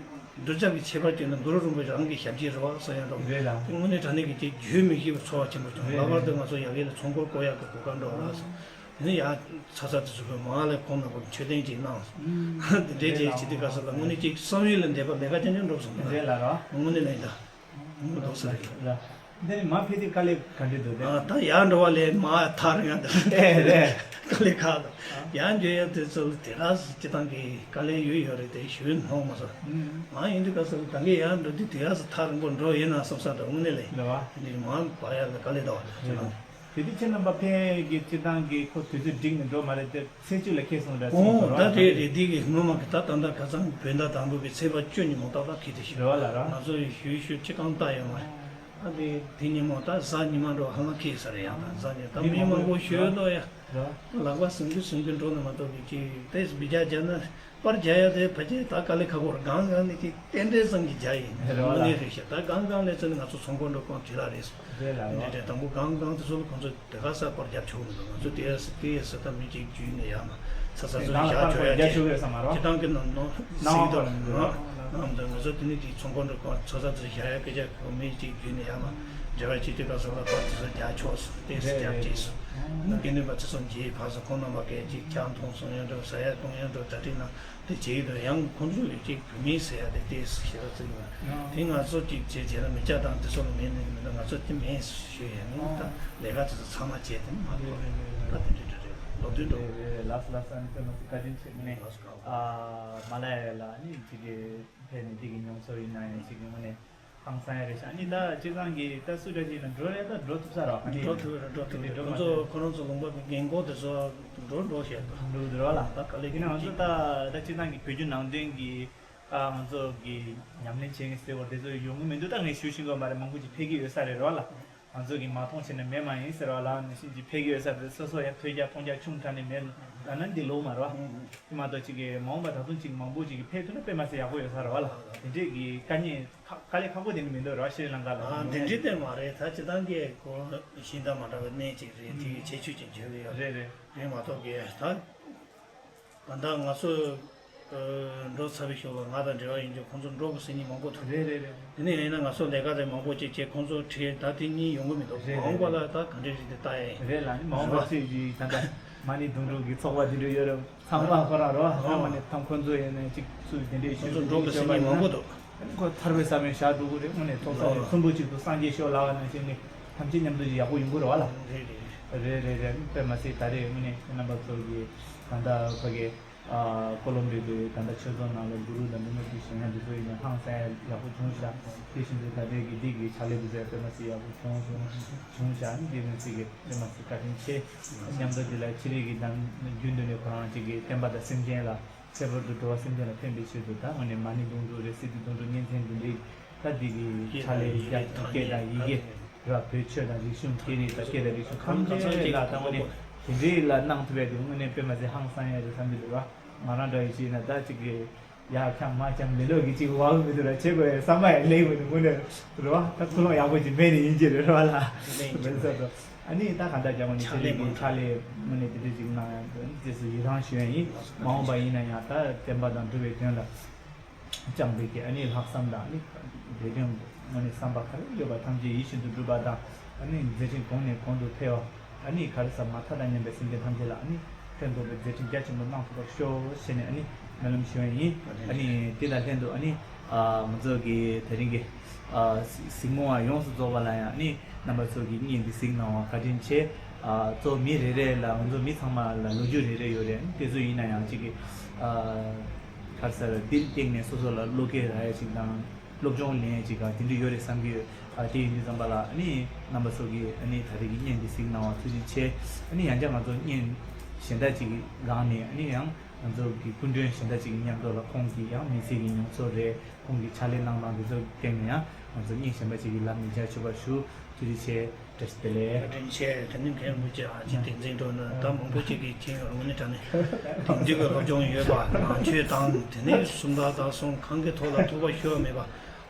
གདུལ་བྱ་གི་ཁྱད་པར་ཅན་དུ་གུ་རུ་རིན་པོ་ཆེ་རང་གི་ཞབས་ཕྱི་རེད་བ་བསམ་ཡ་འདྲ། རེད་ལ། དངོས་གནས་དྲང་གནས་ཀྱི་ཅིག་རྒྱུས་མི་ཤེས་པའི་ཚོར་བ་ཆེན་པོ་བྱུང་། རེད། ལྷག་པར་དུ་ང་ཚོ་ཡ་གི་ལ་ཚོང་སྐོར་བསྐོར་ཡག་གི་གོ་སྐབས་འདྲ་བ་ལ་སོང་། དེ་ནས་ཡ་ཚ་ཚ་དེ་ཚོ་གི་མང་ལས་ཁོང་རྣམ་པ་མཆོད་རྟེན་ཅིག་གནང་། དེ་འདྲའི་ཅིག་བྱེད་དུས་སྐབས་སུ་ལ་དངོས་གནས་ཅིག་བསམ་ཡུལ་ལས་འདས་པ་ལས་ཀ་རྐྱང་རྐྱང་འགྲུབ་སོང་། རེད་ལ་རོ། དངོས་གནས་ལ་ཡིན་ད། དངོས་གནས་འགྲོ་ས་རེད། ལ། འདི་ནི་མ་ཕེབས་དུས་དཀའ་ལས་ག་འདྲ་འདུག་དེ། ཨ། ད་ཡར་འགྲོ་བ་ལས་མ་ཐག་རིང་ཡ་འདུག་ཨེ་རེད། དཀའ་ལས་ཁག་འདུག་ཡར་འགྲོ་ཡ་དེ་ཚོ་ལ་དེ་ག་སེ་སྤྱིར་བཏང་གི་དཀའ་ལས་ཡོད་ཡོད་རེད་དེ་ཞུ་མཐོང་མ་སོང་། ཨང་། ཡིན་དུས་སྐབས་སུ་ད་གིན་ཡར་འགྲོ་དུས་དེ་ག་སེ་ཐག་རིང་པོ་འགྲོ་ཡིན་ན་བསམ་ས་འདུག་དངོས་གནས་ལས། རེད་བ། འདི་མ་བར་ཡ་ལ་དཀའ་ལས་འདུག་བ་དེ་ཚོ་ལ། དེ་དུས་ཁྱེད་རྣམ་པ་ཕན་གྱི་སྤྱིར་བཏང་གི་ཁོ་དུས་ཚོད་འགྲིག་ནས་འགྲོ་མ་རེད་དེ། ཚེས་བཅུ་ལ་ཁེལ་སོང་ར། ཨོ། ད་རེད་རེད། འདི་གི་སྔོན་མ་གི་ད་ད་ལྟ་ཁ་སང་བོད་ཟླ་དང་པོ་གི་ཚེས་པ་བཅུ་ཉིན་མོ་ཏག་ཏག་ཁེལ་དེ་ཞིག་རེད་བ་ལ་ར། ང་ཚོ་ཡི་ཞུ་ཞུ་ཅི་གང་ལྟ་ཡོད་མ་རེད། ཨ་དེ་དེ་ཉིན་མོ་ད་གཟའ་ཉི་མ་འགྲོ་ཧ་ལམ་ཁེལ་ས་རེད། ཡང་ད་གཟའ་ཉི་ད་མི་མང་པོ་ཞུ་འདུག་ཡ། ར། ལག་པ་ཟིང་གི་ཟིང་གི་འགྲོ་ནི་མ་གཏོགས་གི་ཅི་དེ་སྦི་རྒྱ་རྒྱ་ན། པར་རྒྱག་ཡ་དེ་ཕལ་ཆེར་ད་དཀའ་ལས་ཁག་པོ་རེད། གང་གང་ནས་ཀྱི་རྟེན་འབྲེལ་ཙམ་གྱི་རྒྱག་ཡིན། རེད་བ་ལ། དངོས་གནས་རེད་ཤག་ད་གང་གང་ལས་ཚོ་ནི་ང་ཚོ་ཚོང་ཁང་འགྲོ་གང་བྲིས་ལ་རེད་སོང་། རེད་ལ། རེད་རེད། དང་པོ་གང་གང་དེ་ཚོ་ལ་ཁོང་ཚོ་དེ་ག་ས་པར་རྒྱབ་ཆོག་མི་འདུག་ང་ཚོ་དེ་ཡ་སི་དེ་ཡ་སི་ད་མི་གཅིག་བརྒྱུད་ནས་ཡ་མ་ས་ས་ཚོ་རྒྱག་ཆོག་ཡ་ཆེ། ཁྱེད་རང་གི་ནང་ནང་སིག་དང་ནང་དང་ང་ཚོ་དེ་ནི་དེ་ཚོང་ཁང་འགྲོ་གང་ས་ས་ཚོ་བཞག་ཡ་སྐད་ཆ་གོ་མི་གཅིག་བརྒྱུད་ནས་ཡ་མ་འབྲེལ་བ་བྱེད་དུས་ག་ས་ལ་པར་དེ་ཚོ་རྒྱག་ཆོག་སོང་། དེ་སི་རྒྱབ་ཅེས་སོང་། ནང་གི་ནུས་པ་ཚོ་ཚོ་འཇིགས་ཕ་ས་ཁོང་རྣམ་པ་སྐད་ཅིག་ཀྱང་མཐོང་སོང་ཡ་འགྲོ་ཟ་ཡ་གཏོང་ཡ་འགྲོ་གྲ་སྒྲིག་ནང་། དེ་བྱེད་ཀྱི་འདུག་ཡང་ཁོང་ཚོ་ཡོད་ཅིག་བུད་མེད་ཟེར་ཡ་དེ་དེ་ཞེ་དྲག་བརྩི་གི་མ་རེད། དེ་ང་ཚོ་ཅིག་བྱེད་བྱེད་ན་མི་སྐྱ་དང་དེ་ཚོ་ལ་མེད་ནས་མི་འདུག་ང་ཚོ་དེ་མེད་ཞུ་ཡ་ནི་ད་ལས་ཀ་དེ་ཚོ་ཚང་མ་བྱས་དེ་ནི་མ་གཏོགས་ད་དེ་འདྲ་འདྲ་རེད། ལོ་དུས་འདུག་ལགས་སོ་ལགས་སོ། ཨ་ནི་དཔེ་མ་སྲིད་བཀའ་དྲིན་ཆེ། ནས་ལགས་སོ། ཨ་མ་ལ་ཡ་ལ་ནི་ཅིག་གི་ཕེབས་ནས་འདི་གི་མྱོང་ཚོར་ཡིན་ན་ཡང་ཅིག་གི་ངོ་ནས་ཧང་སང་ཡ་རེད་ཤག་ཨ་ནི་ད་སྤྱིར་བཏང་གི་ད་སུ་འདྲ་ཞིག་ན་འགྲོ་རེད། ད་འགྲོ་ཐུབ་ས་རེད་བ། ཨ་ནི་འགྲོ་ཐུབ་རེད། འགྲོ་ཐུབ་རེད། འགྲོ་ཁོང་ཚོ་ཁོ་རང་ཚོ་ལུང་པ་གི་རྒན་འཁོགས་དེ་ཚོ་འགྲོ་འགྲོ་བཤད་འདུག་འགྲོ་འདུག་རེད་བ་ལ། ད་དཀའ་ལས་ཁྱེད་རང་ཚོ་ད་ད་སྤྱིར་བཏང་གི་བོད་བརྒྱུད་ནང་བསྟན་གི་ཨ་ང་ཚོ་གི་ཉམས་ལེན་བྱེད་མཁན་ཟེར་བ་དེ་ཚོ་ཡོང་གི་མི་འདུག་ད་ངས་ཞུ་ཤེས་ཀྱི་ཡོད་མ་རེད། མང་པོ་ཅིག་ཕེབས་ཀྱི་ཡོད་ས་རེད་རེད་བ་ལ། ང་ཚོ་གི་མ་མཐོང་བྱས་ན་མེད་མ་ཡིན་ཟེར་བ་ལ་ནང་བཞིན་ཅིག་ཕེབས་ཀྱི་ཡོད་ས་རེད། སོ་སོ་ཡང་ཐོས་རྒྱ་མཐོང་རྒྱ་ཆུང་དྲགས་ནས་མེད་ལ་ན་འདི་ལོ་མ་རེད་བ། དེ་མ་གཏོགས་ཅིག་གི་མ་འོངས་པ་ད་དུང་ཅིག་མང་པོ་ཅིག་གི་ཕེབས་ཐུབ་ན་དཔེ་མ་སྲིད་ཡག་པོ་ཡོད་ས་རེད་བ་ལ། དེ་འདྲས་གི་དཀའ་ངལ་ཁ་དཀའ་ལས་ཁག་པོ་དེ་འདྲ་མི་འདུག་རེད་བ། ཤྲི་ལང་ཀ་ལ། ཨ་དེ་འདྲས་དེ་མ་རེད། ད་སྤྱིར་བཏང་གི་ཁོ་གཞན་དང་མ་འདྲ་བའི་གནས་ཅིག་རེད། དེ་གི་ཁྱད་ཆོས་ཅིག་བརྗོད་གི་ཡོད་རེད། རེད་རེད། རེད་མ་གཏོགས་གི་ད། ད་ལྟ་ང་ཚོ་འགྲོ་ཚར་བའི་ཤུལ་ལ་ང་དང་འབྲེལ་བ་ཡིན་རྒྱུ་ཁོང་ཚོ་འགྲོ་དགོས་ཟེར་མཁན་མང་པོ་འདུག་རེད་རེད་རེད། དེ་ནས་ཡིན་ན་ང་ཚོ་ལས་ཀ་དེ་མང་པོ་ཅིག་བྱས་ཁོང་ཚོ་ཁྲིད་ད་དེ་གཉིས་ཡོང་གི་མི་འདུག་རེད་མ་འོངས་པ་ལ་ད་ག་འདྲས་རེད་དེ་ལྟ་ཡ་ཡིན། རེད་ལ་ནི་མ་འོངས་པ་ཚོས་ཀྱི་ད་ལྟ་མ་ཎི་དུང་སྒྲུབ་ཀྱི་ཚོགས་པ་དེ་འདྲ་ཡོད་རེད། ཚང་མ་ཁོ་རང་རོ་ཨ་མ་ནས་ཐང་ཁོ་ཚོ་ཡིན་ནས་ཅིག་ཚུལ་དེ་འདྲས་ཤོད་ཀྱི་འདུག་ཤོད་པ་ཡིན་ན་ཁོ་ཐར་པའི་ས་བོན་བཞག་འགྲོ་གི་རེད། དངོས་གནས་ཐོག་ས་རེད། ཚོམ་བུ་གཅིག་ཏུ་སངས་རྒྱས་ཤོག་ལབ་པ་ནང་བཞིན་ནས་ཐམས་ཅད་མཉམ་དུ་ཅིག་ཡག་པོ་ཡོང་གི་རེད་བ་ལ། རེད་རེད་རེད། རེད་རེད་རེད། དཔེ་མ་སྲིད་ད་རེས་དངོས་གནས་རྣམ་པ་ཚོ་གི་ད་ལྟ་ཕ་གི་ཀོ་ལོམ་བི་ཡའི་ད་ལྟ་ཆོས་ཚོགས་ནང་ལ་གུ་རུ་དང་འབྲི་མོ་དེ་བཞེངས་ཡ་འདི་ཚོ་ཡིན་ན་ཧང་སང་ཡ་ཡག་པོ་བྱུང་ཤག་དེ་བཞིན་དུ་ད་ལྟའི་གི་འདི་གི་ཕྱག་ལས་འདི་ཚོ་ཡ་དཔེ་མ་སྲིད་ཡག་པོ་བྱུང་བྱུང་བྱུང་ཤག་འདི་མི་སྲིད་གི་དཔེ་མ་སྲིད་བཀའ་དྲིན་ཆེ། མཉམ་དུ་འདི་ལ་ཕྱི་རིགས་ཀྱི་དང་རྒྱུན་དུ་ནས་ཁོ་རང་ཅིག་གི་བསྟན་པ་དང་སེམས་ཅན་ལ། ཁྱད་པར་དུ་འགྲོ་བ་སེམས་ཅན་ལ་ཕན་པའི་ཆེད་དུ་ད་དངོས་གནས་མ་ཎི་དུང་དུ་རེ་སི་ཏི་དུང་དུ་གཉན་ཚན་དུ་འདི་ད་འདི་གི་ཕྱག་ལས་རྒྱ་སྐད་དང་ཡི་གེ་ར་བོད་ཆོས་དང་རིག་གཞུང་སྐད་རིགས་དང་སྐད་དང་རིག་གཞུང་ཐམས་ཅད་ལ་ད་དངོས་གནས་དེ་འདྲའི་ལ་གནང་ཐུབ་པའི་དེ་དངོས་གནས་དཔེ་མ་ཚད་ཧང་སང་ཡ་རེད་བསམ་གྱི་འདུག་ར། ང་རང་འདྲ་ཡི་ཅིག་ཡིན་ན་ད་ཅིག་གི་ཡ་འཁྱམ་མ་འཁྱམ་ལེ་ལོ་གི་ཅིག་བ་གི་མི་འདུག་ར། བྱེད་དགོས་བསམ་པ་ཡ་ལེགས་མི་འདུག་དངོས་གནས་རེད་བ། ད་ཁོ་རང་ཡག་པོ་ཅིག་མེད་ནི་ཡིན་གྱི་རེད་ར་ལ་མེད་ས་དོ། ཨ་ནི་ད་ག་འདྲ་རྒྱ་མོ་ནི་ཕྱག་ལས་ཀྱི་ཕྱག་ལས་དངོས་གནས་དེ་འདྲ་ཅིག་གནང་ཡང་དེ་སུ་ཡི་རང་ཞུ་ཡ་ཡིན། མ་འོངས་པ་ཡིན་ན་ཡང་ད་བསྟན་པ་དང་འགྲོ་བའི་དོན་ལ་བཅངས་པའི་གི་ཨ་ནི་ལྷག་བསམ་དང་ཨ་ནི་དེ་རིང་དངོས་གནས་བསམ་པ་ག་རེ་ཡོད་པ་ཐམས་ཅད་ཡིད་བཞིན་དུ་འགྲུབ་པ་དང་ཨ་ནི་མཛད་འཕྲིན་གོང་ནས་གོང་དུ་འཕེལ་བ་ཨ་ནི་ག་རེ་ཟ་མ་ཐག་དང་མཉམ་པའི་སེམས་ཅན་ཐམས་ཅད་ལ་ཨ་ནི་ཕན་ཐོགས་པའི་མཛད་འཕྲིན་རྒྱ་ཆེན་པོ་གནང་ཐུབ་པར་ཤོག་ཞེས་ནས་ཨ་ནི་སྨོན་ལམ་ཞུ་ཡ་ཡིན། ཨ་ནི་དེ་དང་ལྷན་དུ་ཨ་ནི་ང་ཚོ་གི་དེ་རིང་གི་གཟིགས་མོ་བ་ཡོངས་སུ་རྫོགས་པ་ལ་ཡང་ནི་རྣམ་པ་ཚོ་གིས་བརྙན་འདི་གཟིགས་གནང་བ་བཀའ་དྲིན་ཆེ། གཙོ་བོ་མི་རེ་རེ་ལ་ང་ཚོ་མི་ཚང་མ་ལ་ལོ་རྒྱུས་རེ་རེ་ཡོད་རེད། དེ་ཚོ་ཡིན་ན་ཡང་གཅིག་གི་ག་རེ་ཟེར་འདིར་བརྟེན་ནས་སོ་སོ་ལ་བློ་སྐྱེད་རག་ཡ་ཅིག་དང་སློབ་སྦྱོང་ལེན་ཡ་ཅིག་ག་དེ་འདྲ་ཡོད་རེད་བསམ་གྱི་ཡོད། དེ་ཡིན་དུས་ཙམ་པ་ལ་ནི་རྣམ་པ་ཚོ་གིས་ནི་ད་རེས་ཀྱི་བརྙན་འདི་གཟིགས་གནང་བ་ཐུགས་རྗེ་ཆེ། ནི་ཡང་བསྐྱར་ང་ཚོ་བརྙན་གཞན་དག་ཅིག་གི་སྒང་ནས་ནི་ཡང་ང་ཚོ་གི་སྐུ་མགྲོན་གཞན་དག་ཅིག་གི་མཉམ་དུ་ལ་ཁོང་གི་ཡང་མི་ཚེ་གི་མྱོང་ཚོར་རེད། ཁོང་གི་ཕྱག་ལས་གནང་སྟངས་དེ་ཚོ་བརྟེན་ནས་ཡང་ང་ཚོ་བརྙན་གཞན་པ་ཅིག་གི་ལམ་ནས་མཇལ་ཆོག་པར་ཞུ། ཐུགས་རྗེ་ཆེ། བཀྲ་ཤིས་བདེ་ལེགས། བཀའ་དྲིན་ཆེ། དེ་ནི་མཁན་རིན་པོ་ཆེ་ཨ་ཅེ་བསྟན་འཛིན་གྲོགས་ནི་ད་མང་པོ་ཅིག་གིས་མཁྱེན་ཡོད་རེད། དངོས་གནས་དྲང་གནས་དེང་དུས་ཀྱི་སློབ་སྦྱོང་ཡོད་པ་ནང་ཆོས་དང་དེ་ནས་སུམ་རྟགས་དང་གསུང་གང་གི་ཐོག་ལ་ཐོགས་པ་ཤོར་བ་མེད་པ་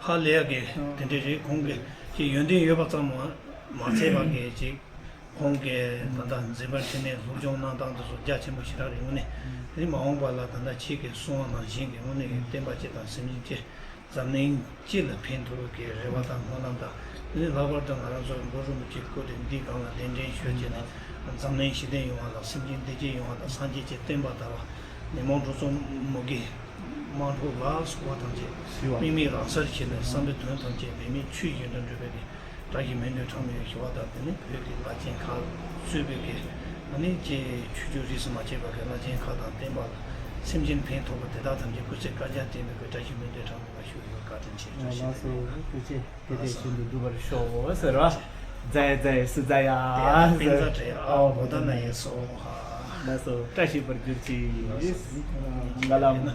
ཧ་ལས་ཀྱི་དེ་འདྲ་རེད། ཁོང་གི་ཅིག་ཡོན་ཏན་ཡོད་པ་ཙམ་མ་མ་ཚད་པ་གི་ཅིག་ཁོང་གིས་ད་ལྟ་འཛིན་པ་འཕྲིན་ལས་སློབ་སྦྱོང་གནང་སྟངས་དེ་ཚོ་རྒྱ་ཆེན་པོ་ཞེ་དྲག་རེད། དངོས་གནས་དེ་ནི་མ་འོངས་པ་ལ་ད་ལྟ་ཁྱེད་ཀྱིས་གསུངས་པ་ནང་བཞིན་གྱི་དངོས་གནས་ཀྱི་བསྟན་པ་སྤྱི་དང་སེམས་ཅན་སྤྱི། འཛམ་གླིང་སྤྱི་ལ་ཕན་ཐོགས་ཀྱི་རེ་བ་དང་སྨོན་ལམ་དང་། དེ་ནས་ལྷག་པར་དུ་ང་རང་ཚོ་གུ་རུ་རིན་པོ་ཆེའི་སྐུ་དེ་འདིའི་སྒང་ལ་གདན་འདྲེན་ཞུས་བྱས་ནས་འཛམ་གླིང་ཞི་བདེ་ཡོང་བ་དང་སེམས་ཅན་བདེ་སྐྱིད་ཡོང་བ་དང་སངས་རྒྱས་ཀྱི་བསྟན་པ་དར་བ། ཉོན་མོངས་འགྲོ་ཚོགས་མུ་གེ་དམག་འཁྲུག་ལ་སོགས་པ་ཐམས་ཅད་ཞི་བ་དམིགས་མེད་རང་སར་ཞི་ནས་བསམ་པའི་དོན་ཐམས་ཅད་འབད་མེད་ཆོས་བཞིན་དུ་འགྲུབ་པའི་བཀྲ་ཤིས་སྨོན་འདུན་གྲངས་མེད་ཞུ་བ་དང་། དེ་ནས་བོད་ཀྱི་བླ་ཆེན་ཁག་གཙོས་པའི་གི་ཨ་ནི་ཅེས་ཆོས་བརྒྱུད་རིས་སུ་མ་ཆད་པ་གི་བླ་ཆེན་ཁག་དང་བསྟན་པ་ལ་སེམས་ཅན་ཕན་ཐོགས་པ་དེ་དག་ཐམས་ཅད་སྐུ་ཚེ་བསྐལ་བརྒྱར་བརྟན་པའི་གི་བཀྲ་ཤིས་སྨོན་འདུན་གྲངས་མེད་པ་ཞུ་ཡོད། བཀའ་དྲིན་ཆེ། བཀྲ་ཤིས་བདེ་ལེགས། ལགས་སོ། ཐུགས་རྗེ་ཆེ། དེ་དེ་བཞིན་དུ་འགྲུབ་པར་ཤོག་ཟེར་བ། ཛའི་ཛའི་སུ་ཛ་ཡ་ཟེར། ཨོ་བོ་ད་ན་ཡེ་སོ་ཧ། ལགས་སོ། བཀྲ་ཤིས་པར་གྱུར་ཅིག་ལགས་སོ། ག་ལམ།